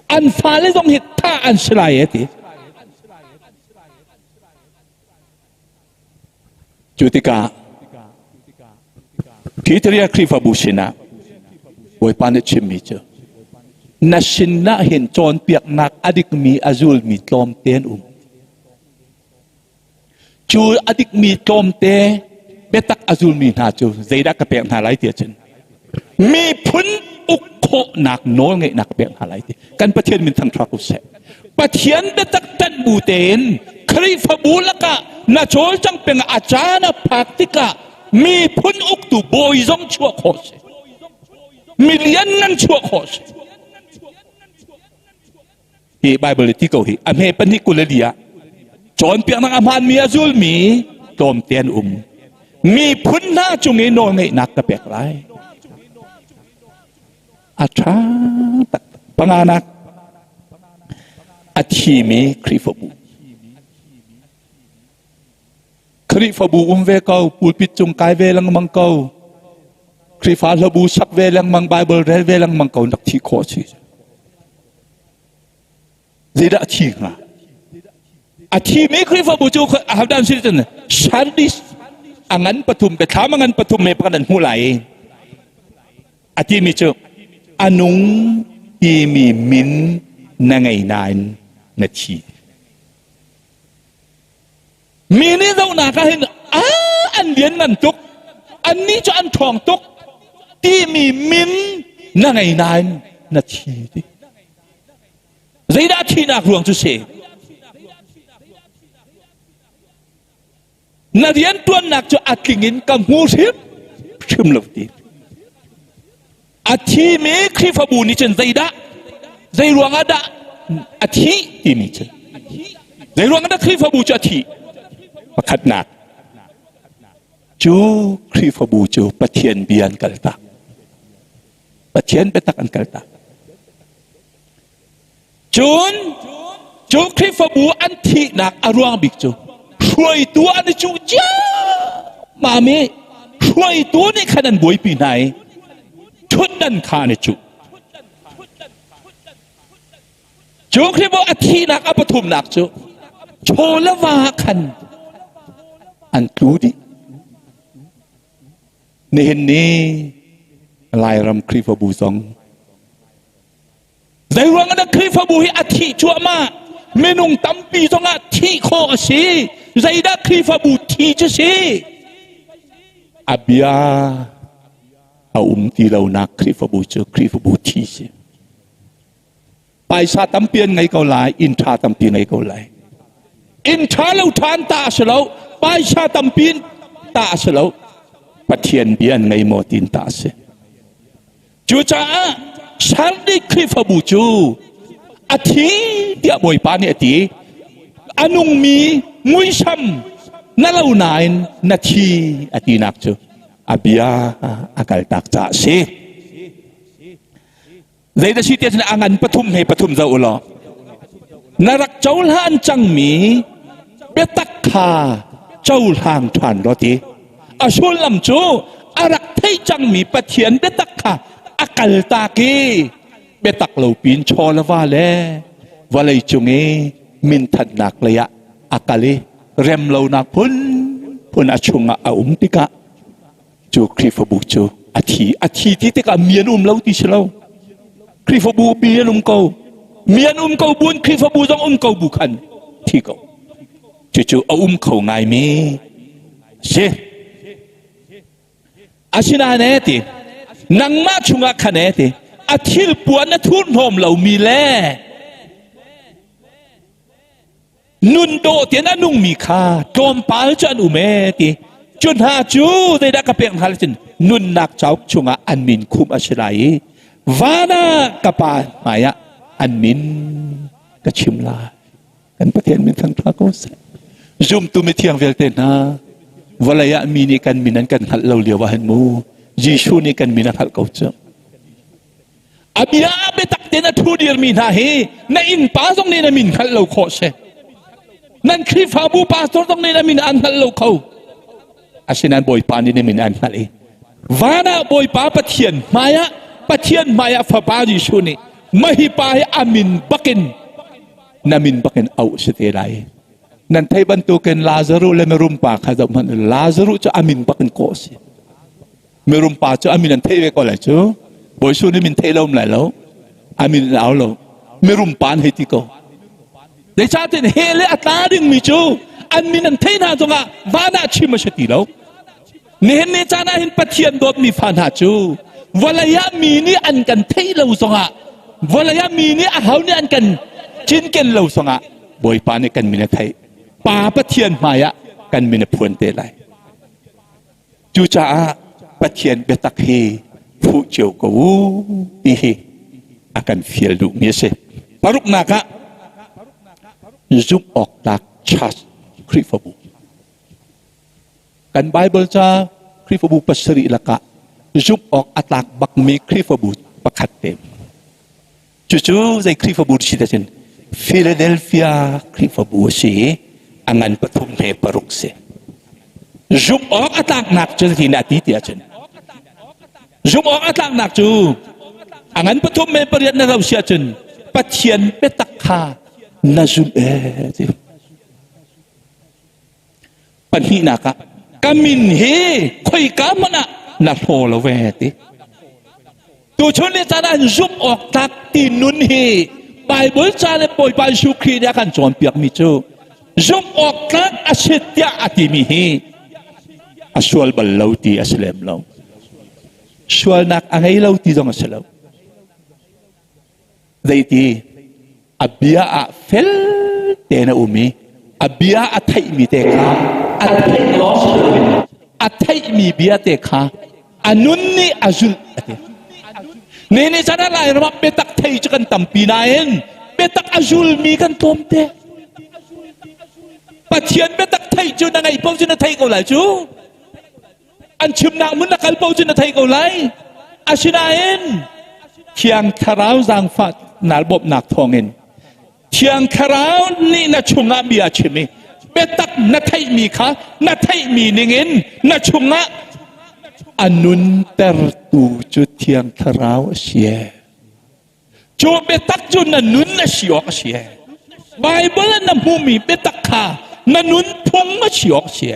S6: An fale zong hi thah an si lai e ti. Cu tikah Titeria Khrihfabu sinah Bawipa nih chimmi cu na sinah hin cawnpiaknak a dikmi a zulmi tlawmte an um. Cu a dikmi tlawmte biatak a zulmi hna cu zeidah ka pek hna lai ti ahcun miphun uk khawhnak nawl ngeihnak ka pek hna lai ti. Kan Pathian min thangṭhat ko seh. Pathian biatak ṭanh bu tein Khrihfabu lakah na cawlcang peng a caan a phak tikah miphun uktu bawi zong chuah khawh si. Milian nan chuah khawh si. Hi Bible i ti ko hi a hme pahnih kul le li ah cawnpiaknak a hmaanmi a zulmi tlawmte an um. Miphun hna cung i nawlngeihnak ka pek lai. A ṭha taktak. Panganak, a thimi Khrihfabu. Khrihfabu um ve ko, pulpit cung kai ve lengmang ko, Khrihfa hlabu sak ve lengmang, Bible rel ve lengmang ko, nak thi khawh si. Zeidah a thi hnga? A thimi Khrihfabu cu ahodah si cun Sardis a ngan pathum biathlam a ngan pathum me pakhat an hmuh lai. A timi cu a nung timi min na ngei nain na thi. Mi nih zohnak ah hin an lian ngan tuk, annih cu an ṭhawng tuk timi min na ngei nain na thi ti. Zeidah thihnak ruang cu si? Na rianṭuannak cu a tling in ka hmu hrim hrim lo ti. A thimi Khrihfabu nih cun zeidah zei ruangah dah a thih timi cu zei ruangah dah Khrihfabu cu a thih? Pakhatnak cu Khrihfabu cu Pathian bia an kaltak. Pathian biatak an kaltak. Cun cu Khrihfabu an thihnak a ruang bik cu hruaitu an i cuh ciammam i hruaitu nih khan an buaipi hna i ṭhutdan kha an i cuh. Cu Khrihfabu a thihnak a pathumnak cu chaw le va khan an tlu dih. Nihin ni Lairam Khrihfabu zong Zeiruang dah Khrihfabu hi a thih cuahmah? Minung tampi zongah thih khawh a si. Zeidah Khrihfabu thi cu si? A bia a um ti lonak Khrihfabu cu Khrihfabu thi si. Paisa tampi an ngei ko lai, inn ṭha tampi ngei ko lai. Inn ṭha lo ṭha an ta a si lo, paisa tampi ta a si lo. Pathian bia an ngei maw tiin ta a si. Cucaah Sardi Khrihfabu cu a thi tiah Bawipa nih a ti. A nungmi muisam na lo nain na thi a tinak cu a bia a kaltak caah a si. Zeidah si tiah cun a ngan pathum he pathum zoh u law na rak cohlan cangmi biatak kha cohlang ṭhan law ti. A sullam cu a rak theih cangmi Pathian biatak kha a kaltak i biatak lo pin chaw le va le vawlei cung i minthatnak lei ah a kal i remlonak phunphun a chungah a um tikah cu Khrihfabu cu a thi. A thi ti tikah mi an um lo ti si lo. Khrihfabu mi an um ko. Mi an um ko buin Khrihfabu zong um ko bu khan thi ko. Cucu a um kho ngaimi si. Asinain ee ti, nangmah chungah khan ee ti, a thil puan a thurhnawm lomi le nun dawh tein a nungmi kha tlawmpal cu an um ee ti. Cu hna cu zeidah ka pek hna cun nunnak cauk chungah an min khumh a si lai i van ah ka Pa hmaiah an min ka chim lai. Kan Pathian min thangṭha ko seh. Zumtu mithiang vialte hna, vawlei ah mi nih kan min an kan hngalh lo lio ah hin mu, Jesuh nih kan min a hngalh ko cu. A bia biatak tein a ṭhu dirmi hna hi na innpa zong nih na min hngalh lo khawh si. Nan Khrihfabu pastor zong nih na min an hngalh lo kho. Asinain Bawipa nih na min an hngalh i van ah Bawipa Pathian hmaiah Pathian hmaiah Fapa Jesuh nih mahi pa hi a min bakin na min bakin auh si te lai. Nan thei bantukin Lazaruh le mirum pa kha zoh hmanh Lazaruh cu a min bakin kawh si. Mirum pa cu a min an theih ve ko lai cu. Bawi Jesuh nih min theih lo um lai lo. A min in au lo. Mirum pa an hei ti ko. Zeicahtiah hell i a tla dingmi cu an min an theih hna zongah van ah chim a si ti lo. Nihin ni caan ah hin Pathian dawtmi fa hna cu vawlei ah mi nih an kan theih lo zongah vawlei ah mi nih aho nih an kan cinken lo zongah Bawipa nih kan min a theih. Pa Pathian hmaiah kan min a phuan te lai. Cucaah Pathian biatak hi fuh cio ko u ti hi a kan fial duhmi a si. Paruknak ah zumh awk tlak church Khrihfabu. Kan Bible ca Khrihfabu pasarih lakah zumh awk a tlak bakmi Khrihfabu pakhat te. Cucu zei Khrihfabu si te cun Philadelphia Khrihfabu a si i a ngan pathum he paruk si. Zumh awk a tlaknak cu zeitin a ti ti ahcun zumh awk a tlaknak cu a ngan pathum he pariat na zoh si ahcun Pathian biatak kha na zumh ee ti. Pahnihnak ah ka min hi khoika hmanh ah na hlaw lo ve ti. Tuchun ni caan ah zumh awk tlak ti nun hi Bible ca le Bawipa Jesuh Khrih nih a kan cawnpiakmi cu zumh awk tlak a si tiah a timi hi a sual bal lo ti a si lem lo. Sualnak a ngei lo ti zong a si lo. Zeiti a bia ah fel tein a um i a bia a theihmi te kha a theih lawng si loin a theihmi bia te kha a nun nih a zulh a ti. Ni ni chan ah Lairam ah biatak thei cu kan tampi nain biatak a zulmi kan tlawmte. Pathian biatak thei cu na ngeih paoh cu na thei ko lai cu. An chimnak hmun na kal paoh cu na thei ko lai. Asinain Thiang Thlarau zaangfah nal bawmhnak thawngin Thiang Thlarau nih na chungah bia a chim i biatak na theihmi kha na theihmi ningin na chungah a nuntertu cu Thiang Thlarau a si. Cu biatak cu na nun a si awk a si. Bible ah na hmuhmi biatak kha na nunphung a si awk a si.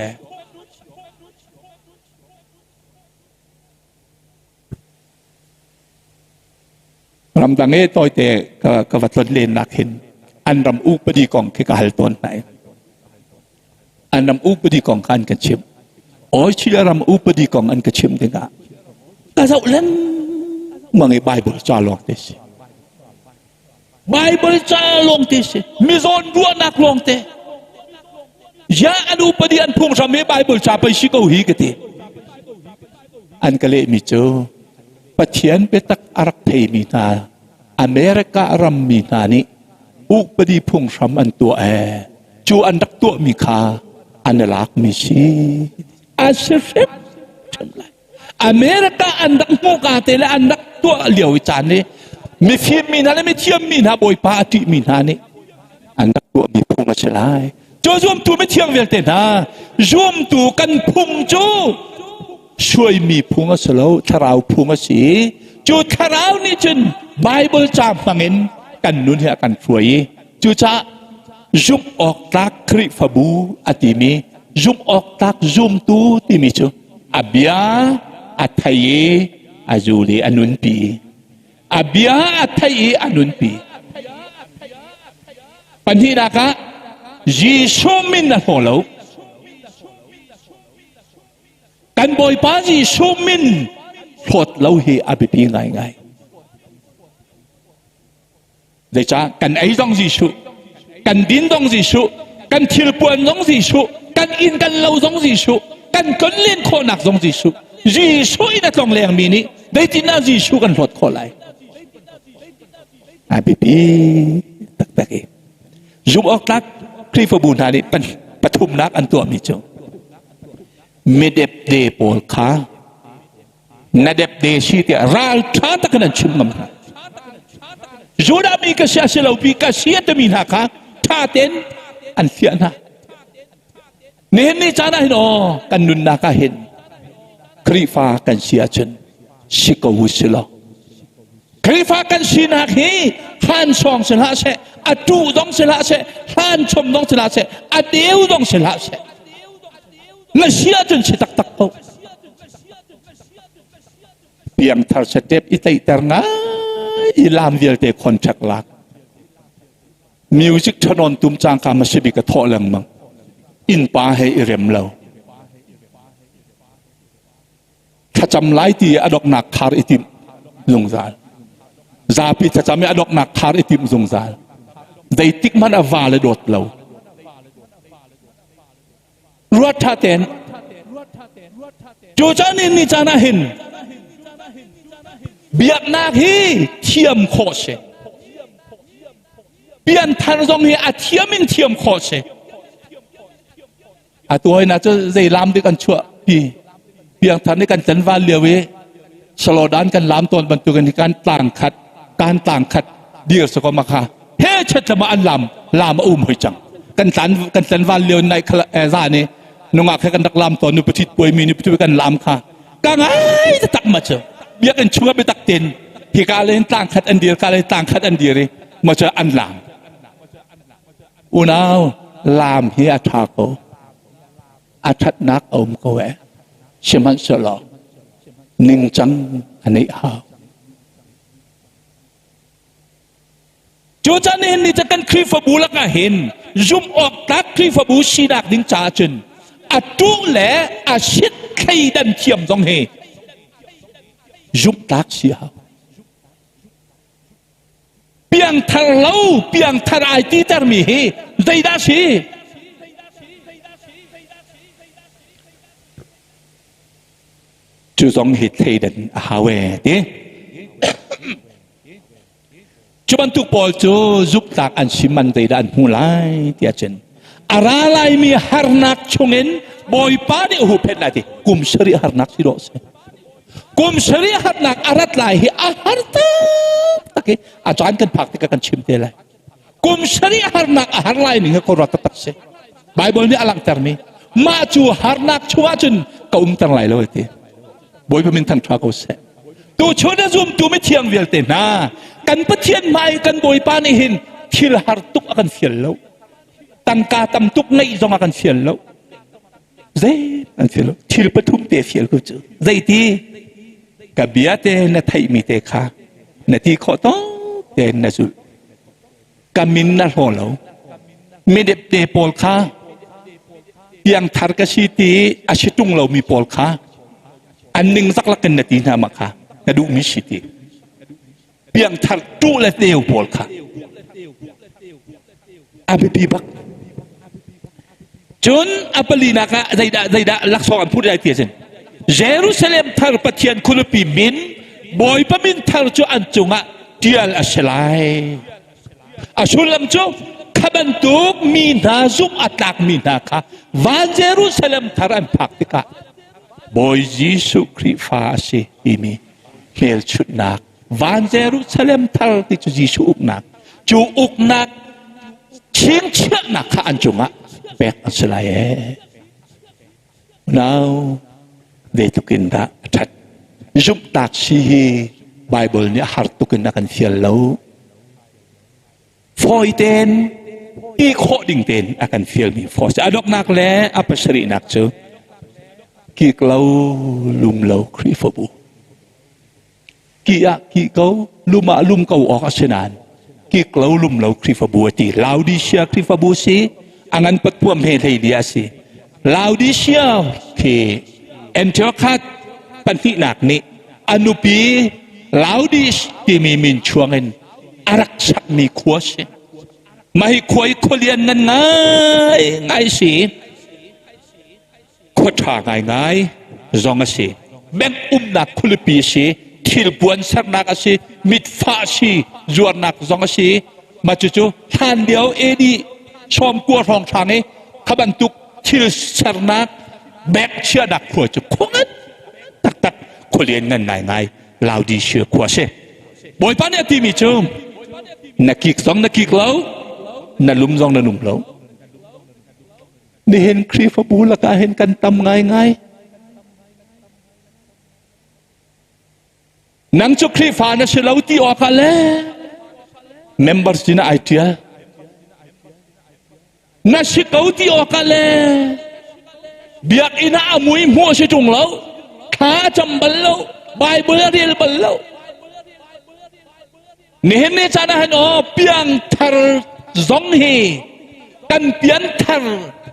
S6: Ramdang e tawite ka va tlon len nak hin an ram upadi kong khi ka hal tawn hna i an ram upadi kong kha an ka chimh. Australia ram upadi kong an ka chimh dingah ka zoh lengmang i Bible ca lawng te si. Bible ca lawng te si. Mizawn ruahnak lawng te. Ya an upadi an phunghram hi Bible ca pei si ko hi ka ti. An ka lehmi cu Pathian biatak a rak theimi hna America rammi hna nih upadi phunghram an tuah ee. Cu an rak tuahmi kha an i lakmi si. A si hrim hrim lai. America an rak hmuh ka te le an rak tuah lio i caan i mifim mi hna le mithiam mi hna Bawipa a ṭih mi hna nih an rak tuahmi phung a si lai. Cu zumtu mithiang vialte hna zumtu kan phung cu suaimi phung a si lo, thlarau phung a si. Cu thlarau nih cun Bible ca hmangin kan nun hi a kan hruai i cucaah zumh awk tlak Khrihfabu a timi zumh awk tlak zumtu timi cu a bia a thei i a zul i a nunpi. A bia a thei i a nunpi. Pahnihnak ah Jesuh min a hlaw lo. Kan Bawipa Jesuh min hlawt lo hi a biapi ngaingai. Zeicah kan ei zong Jesuh, kan din zong Jesuh, kan thilpuan zong Jesuh, kan inn kan lo zong Jesuh, kan tlonlen khawhnak zong Jesuh. Jesuh in a tlong lengmi nih zeitindah Jesuh kan hlawt khawh lai? A biapi taktak i zumh awk tlak Khrihfabu hna nih pathumnak an tuahmi cu midepde pawl kha na depde si tiah ralṭha takin an chim ngam hna. Judah mi ka sia si lo pi ka sia timi hna kha ṭha tein an fiah hna. Nihin ni caan ah hin aw kan nunnak ah hin Khrihfa kan si ahcun si ko u si law Khrihfa kan sinak hi hlan sawng si hlah seh, a ṭuh zong si hlah seh, hlan chom zong si hlah seh, a deu zong si hlah seh. Na si ahcun si taktak ko. Piangthar step i tlaihter ngai i lam vialte contract lak. Music ṭhanon tum cangka ma si bik a thawh lengmang. Innpa he i rem lo. Thlacam lai ti a doknak khar i timh zungzal. Zapi thlacam i a doknak khar i timh zungzal. Zeitik hmanh a va le dawt lo. Ruat ṭha tein. Cu caan in ni caan ah hin biaknak hi thiam khawh si. Pianthar zong hi a thiam in thiam khawh si. Atu hoi na cu zei lam dik an chuah pi. Piangthar nih kan tlanval lio i Salodan kan lam tawn bantukin kan tlang khat kan tlang khat dir sako makha he chet lama an lam lam a um hoi cang kan tlan kan tlanval lio nai khala za ni nungak he kan rak lam tawn nu pathit puai mi ni pathit kan lam kha ka ngai ta tak ma chu biakinn chunga biatak ten hika le tlang khat an dir ka le tlang khat an dir i ma chu an lam unau lam hi a tha ko a ṭhatnak a um ko ee. Sihmanhsehlaw ningcang a neih hau. Cucaah nihin ni cu kan Khrihfabu lakah hin zumh awk tlak Khrihfabu sinak ding caah cun a tuh le a sit thleidan thiam zong hi zumh tlak si hau. Piangthar lo, piangthar ai titermi hi zeidah si? Cu zong hi thleidan a hau e ti. Cu bantuk pawl cu zuktlak an si man zeidah an hmu lai tiah cun a ra laimi harnak chungin Bawipa nih a huhphenh lai ti kum sarih harnak si dawh si. Kum sarih harnak a rat lai hi a har taktak i a caan kan phak tikah kan chim te lai. Kum sarih harnak a har lai ning hi ka ruat taktak si. Bible nih a langhtermi mah cu harnak chungah cun ka umter lai lo ti. Bawipa min thangṭha ko seh. Tuchun a zumtu mithiang vialte hna, kan Pathian hmai kan Bawipa nih hin thil har tuk a kan fial lo. Tangka tam tuk ngeih zong a kan fial lo. Zei an fial lo. Thil pathum te fial ko cu. Zeiti? Ka bia te na theihmi te kha na ti khawh tawk tein na zulh. Ka min na hlaw lo. Midepte pawl kha piangthar ka si ti a si ṭung lomi pawl kha an ning zaklak in na ti hna ma kha na duhmi si ti. Piangthar ṭuh le neu pawl kha a biapi bak. Cun a palinak ah zeidah zeidah laksawng an phut lai ti a si. Jerusalem thar Pathian khualipi min Bawipa min thar cu an cungah ṭial a si lai. A sullam cu kha bantuk mi hna zumh a tlakmi hna kha van Jerusalem thar an phak tikah Bawi Jesuh Khrihfa a si timi hmelchunhnak van Jerusalem thar ti cu Jesuh uknak cu uknak chingchiahnak kha an cungah pek an si lai ee. Nau zeitluk in dah a ṭhat. Zumhtak si hi Baibal nih a har tuk in a kan fial lo. Fawi tein ti khawh ding tein a kan fialmi fawi si. A donghnak le a pasarihnak cu kik lo lum lo Khrihfabu. Ki ah ki ko, lum ah lum ko awk a si nain kik lo lum lo Khrihfabu a ti. Laodicea Khrihfabu si, a ngan patpuam he hlei dia a si. Laodicea khi Antiochus pahnihnak nih a nupi Laodice timi min chuangin a rak sakmi khua si. Mah hi khua hi khualian ngan ngai ngai si. Khua ṭha ngaingai zong a si. Bank umnak khualipi a si. Thilpuan sernak a si. Mitfah si zuarnak zong a si. Mah cucu hlan lio AD 90 hrawnghrang i kha bantuk thil sernak bank chiahnak khua cu khua ngan taktak khualian ngan ngaingai Laodicea khua a si. Bawipa nih a timi cu na kik zong na kik lo, na lum zong na lum lo. Nihin Khrihfabu lakah hin kan tam ngaingai. Nang cu Khrihfa na si lo ti awkah le members sin ah ai ṭial. Na si ko ti awkah le biakinn ah a mui hmuh a si ṭung lo, thla a cam bal lo, Bible a rel bal lo. Nihin ni caan ah hin aw piangthar zong hi kan pianthar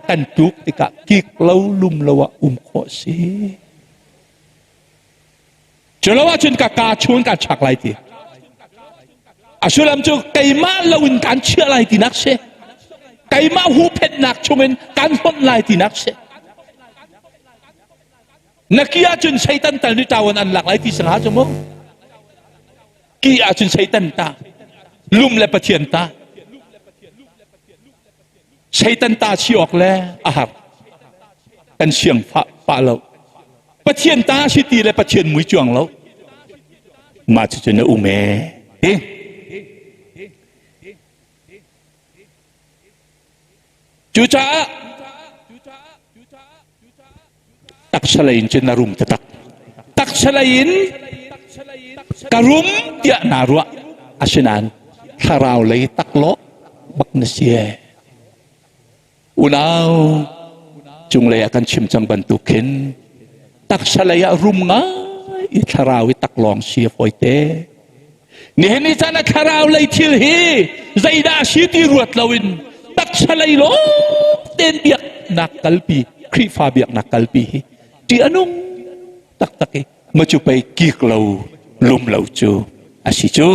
S6: kan tluk tikah kik lo lum lo ah um khawh si. Cu lo ahcun ka kaa chung in kaan chak lai ti. A sullam cu keimah lo in kaan chiah lai tinak si. Keimah huhphenhnak chungin kaan hlonh lai tinak si. Na ki ahcun Satan tal nih ṭawan an lak lai ti sangha cu mu. Ki ahcun Satan ta, lum le Pathian ta. Satan ta si awk le a har. Kan siang pah lo. Pathian ta si ti le Pathian mui cuang lo. Mah cucu na um ee. Ti. Cucaah taksa lei in cun na rum taktak. Taksa lei in ka rum tiah naa ruah. Asinain thlarau lei taklawh bak na si ee. Unau cunglei ah kan chim cang bantuk khin taksa lei ah rum ngai i thlarau i taklawng si a fawi te. Nihin ni caan ah thlarau lei thil hi zeidah a si ti ruat loin taksa lei lawng tein biaknak kalpi, Khrihfa biaknak kalpi hi ṭih a nung taktak i ma cu pei kik lo lum lo cu a si cu.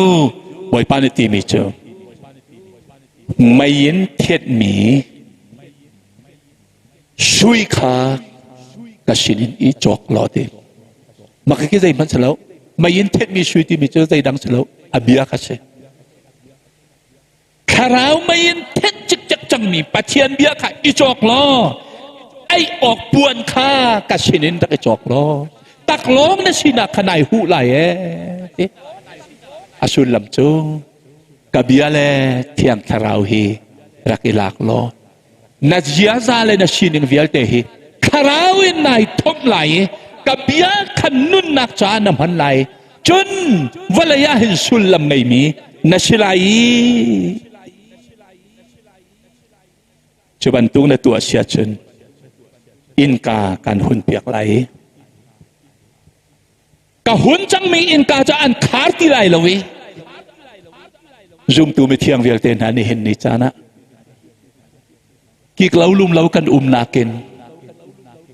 S6: Bawipa nih timi cu mei in thianhmi Sui kha ka sinin i cawk law ti. Mah khi zeihmanh si lo. Mei in thetmi sui timi cu zeidang si lo. A bia kha si. Thlarau mei in thet cikcek cangmi Pathian bia kha i cawk law ei awk puan kha ka sinin rak i cawk law taklawng na sinak kha nai huh lai ee. A sullam cu ka bia le Thiang Thlarau hi rak i lak law na ziaza le na sining vialte hi thlarau in nai thomh lai i ka bia khan nunnak caah na hman lai, cun vawlei ah hin sullam ngeimi na si lai i cu bantuk na tuah sia cun innka kan hun piak lai i ka hun cangmi innka cu an khar ti lai lo i zumtu mithiang vialte hna nihin ni caan ah kik lo lum lo kan um nakin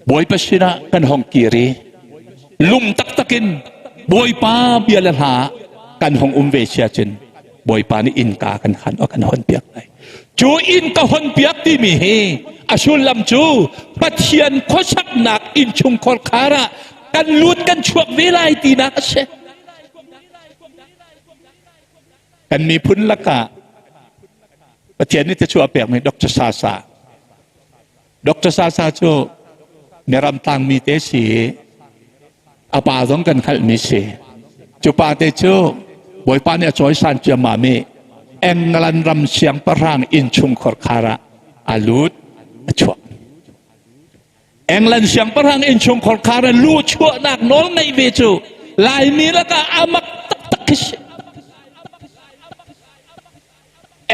S6: Bawipa sinah kan hong kir i lum taktak in Bawipa bia le hla kan hong um ve sia cun Bawipa nih innka kan khan o kan hon piak lai. Cu inn ka hon piak timi hi a sullam cu Pathian khuasaknak innchungkhar khar ah kan lut kan chuak ve lai tinak a si. Kan miphun lakah Pathian nih thluachuah pekmi Dr. Sasa. Dr. Sasa cu miram tlangmi te si i a pa zong kan hngalhmi si. Cu pa te cu Bawipa nih a cawisan ciammam i England ram siangpahrang innchungkhar khar ah a lut a chuak. England siangpahrang innchungkhar khar ah luh chuahnak nawl ngeih ve cu Laimi lakah a mak taktak khi si.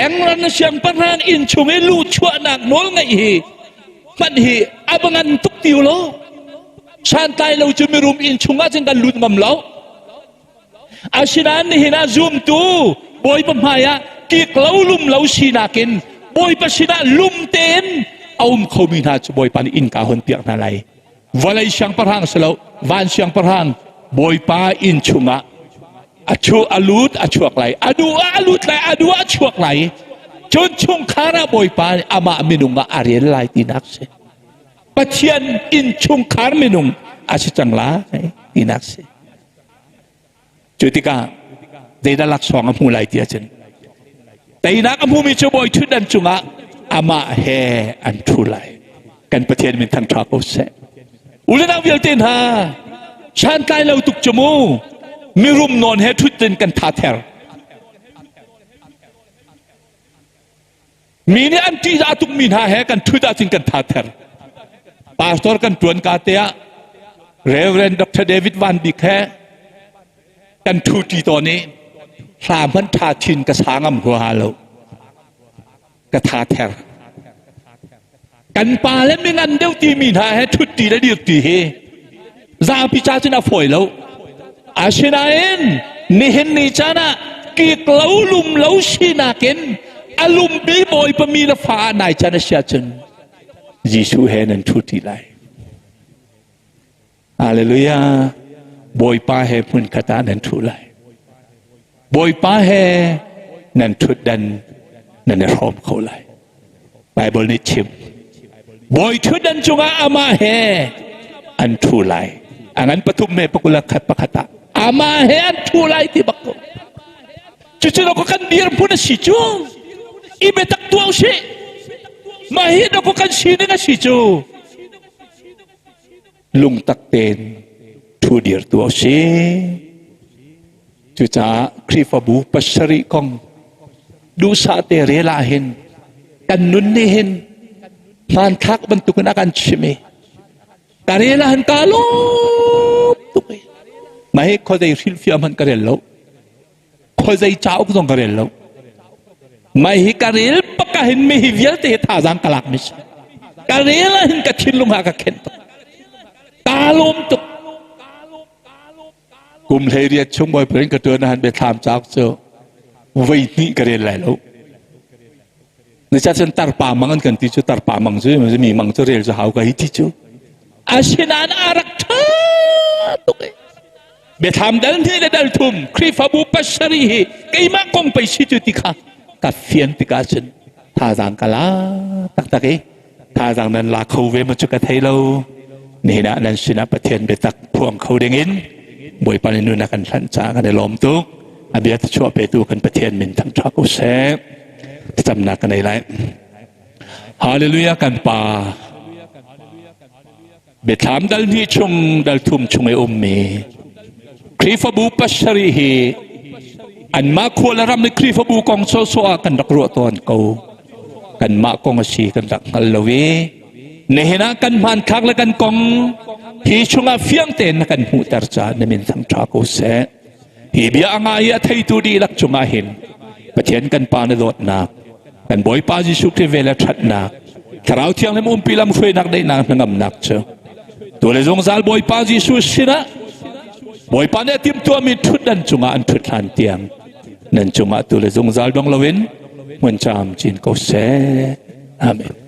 S6: England siangpahrang inn chung i luhchuahnak nawl ngeih hi hmanh hi a va ngan tuk ti lo. Santlai lo cu mirum inn chung ah cun kan lut ngam lo. Asinain nihin ah zumtu Bawipa hmai ah kik lo lum lo sinak in Bawipa sinah lum tein a um khomi hna cu Bawipa nih innka hon piak hna lai. Vawlei siangpahrang si lo, van siangpahrang Bawipa inn chungah a chu a lut a chuak lai, a duh ah a lut lai, a duh ah a chuak lai. Cun chungkhar ah Bawipa nih amah minung ah a rel lai tinak si. Pathian inn chungkhar minung a si cang lai tinak si. Cu tikah zeidah laksawng a hmu lai ti ahcun teinak a hmumi cu bawi ṭhutdan cungah amah he an ṭhu lai. Kan Pathian min thangṭha ko seh. U le nau vialte hna, santlai lo tuk cu mu, mirum nawn he ṭhut in kan tha ther. Mi nih an ṭihzah tukmi hna he kan ṭhut ahcun kan thather. Pastor kan ṭuan ka te ah Reverend Dr. David Van Bik he kan ṭhuṭi tawn i hla hmanh ṭha chin ka sa ngam huaha lo. Ka thather. Kan pa le mingan deuh timi hna he ṭhutṭi le dirṭi hi zapi ca cun a fawi lo. Asinain nihin ni caan ah kik lo lum lo sinak in a lummi Bawipa mi le fa ah nai can a si ahcun Jesuh he nan ṭhuṭi lai. Hallelujah. Bawipa he hmunkhat ah nan ṭhu lai. Bawipa he nan ṭhutdan nan i hrawm kho lai. Bible nih chim. Bawi ṭhutdan cungah amah he an ṭhu lai. A ngan pathum me pakula khat pakhat ah amah he an ṭhu lai ti bak ko. Cucu ko kan dirhmun a si cu. I biatak tuah usih. Mah hi ko kan sining a si cu. Lungtak tein ṭhu dir tu a si. Cucaah Khrihfabu pasarih kong duhsah te rel ah hin kan nun nih hin hmanthlak bantukin a kan chim i ka rel ah hin ka lawm tuk i mah hi khuazei hrilhfiah hmanh ka rel lo, khuazei cauk zong ka rel lo. Mah hi ka rel bak ah hin mi hi vialte hi thazaang ka lak mi si. Ka rel ah hin ka thinlung ah ka khenh tuk, ka lawm tuk. Kum 18 chung Bawipa in ka tuan han biathlam cauk cu. Voi hnih ka rel lai lo. Na cha cun tarpa mang an kan ti cu, tarpa mang cu mi mang cu rel cu hau ka hi ti cu. Asinain a rak ṭha tuk i Biathlam dal hnih le dal thum Khrihfabu pasarih hi keimah kong pei si cu ti kha ka fian tikah cun thazaang ka la taktak i thazaang nan la kho ve maw cu ka thei lo. Nihin ah nan sinah Pathian biatak phuang kho dingin Bawipa nih nun a kan hlanh caah kan i lawm tuk. A bia chuah petu kan Pathian min thangṭhat ko seh. Thlacamnak ka nei lai. Hallelujah, kan Pa. Biathlam dal hnih chung dal thum chung i ummi Khrihfabu pasarih hi anmah khua le ram i Khrihfabu kong sawhsawh ah kan rak ruah tawn ko. Kanmah kong a si kan rak hngal lo i nihin ah kan hmanthlak le kan kong hi chungah fiang tein na kan hmuhter caah na min thangṭha ko seh. Hi bia a ngai i a theitu dihlak cungah hin Pathian kan Pa na dawtnak, kan Bawipa Jesuh Khrih vel le ṭhatnak, Thlarau Thianghlim umpi lamhruainak daihnak hnangamnak cu tu le zungzal Bawipa Jesuh sinah Bawipa nih a timhtuahmi ṭhutdan cungah an ṭhut hlan tiang nan cungah tu le zungzal dong loin hmun caam cin ko seh. Amen.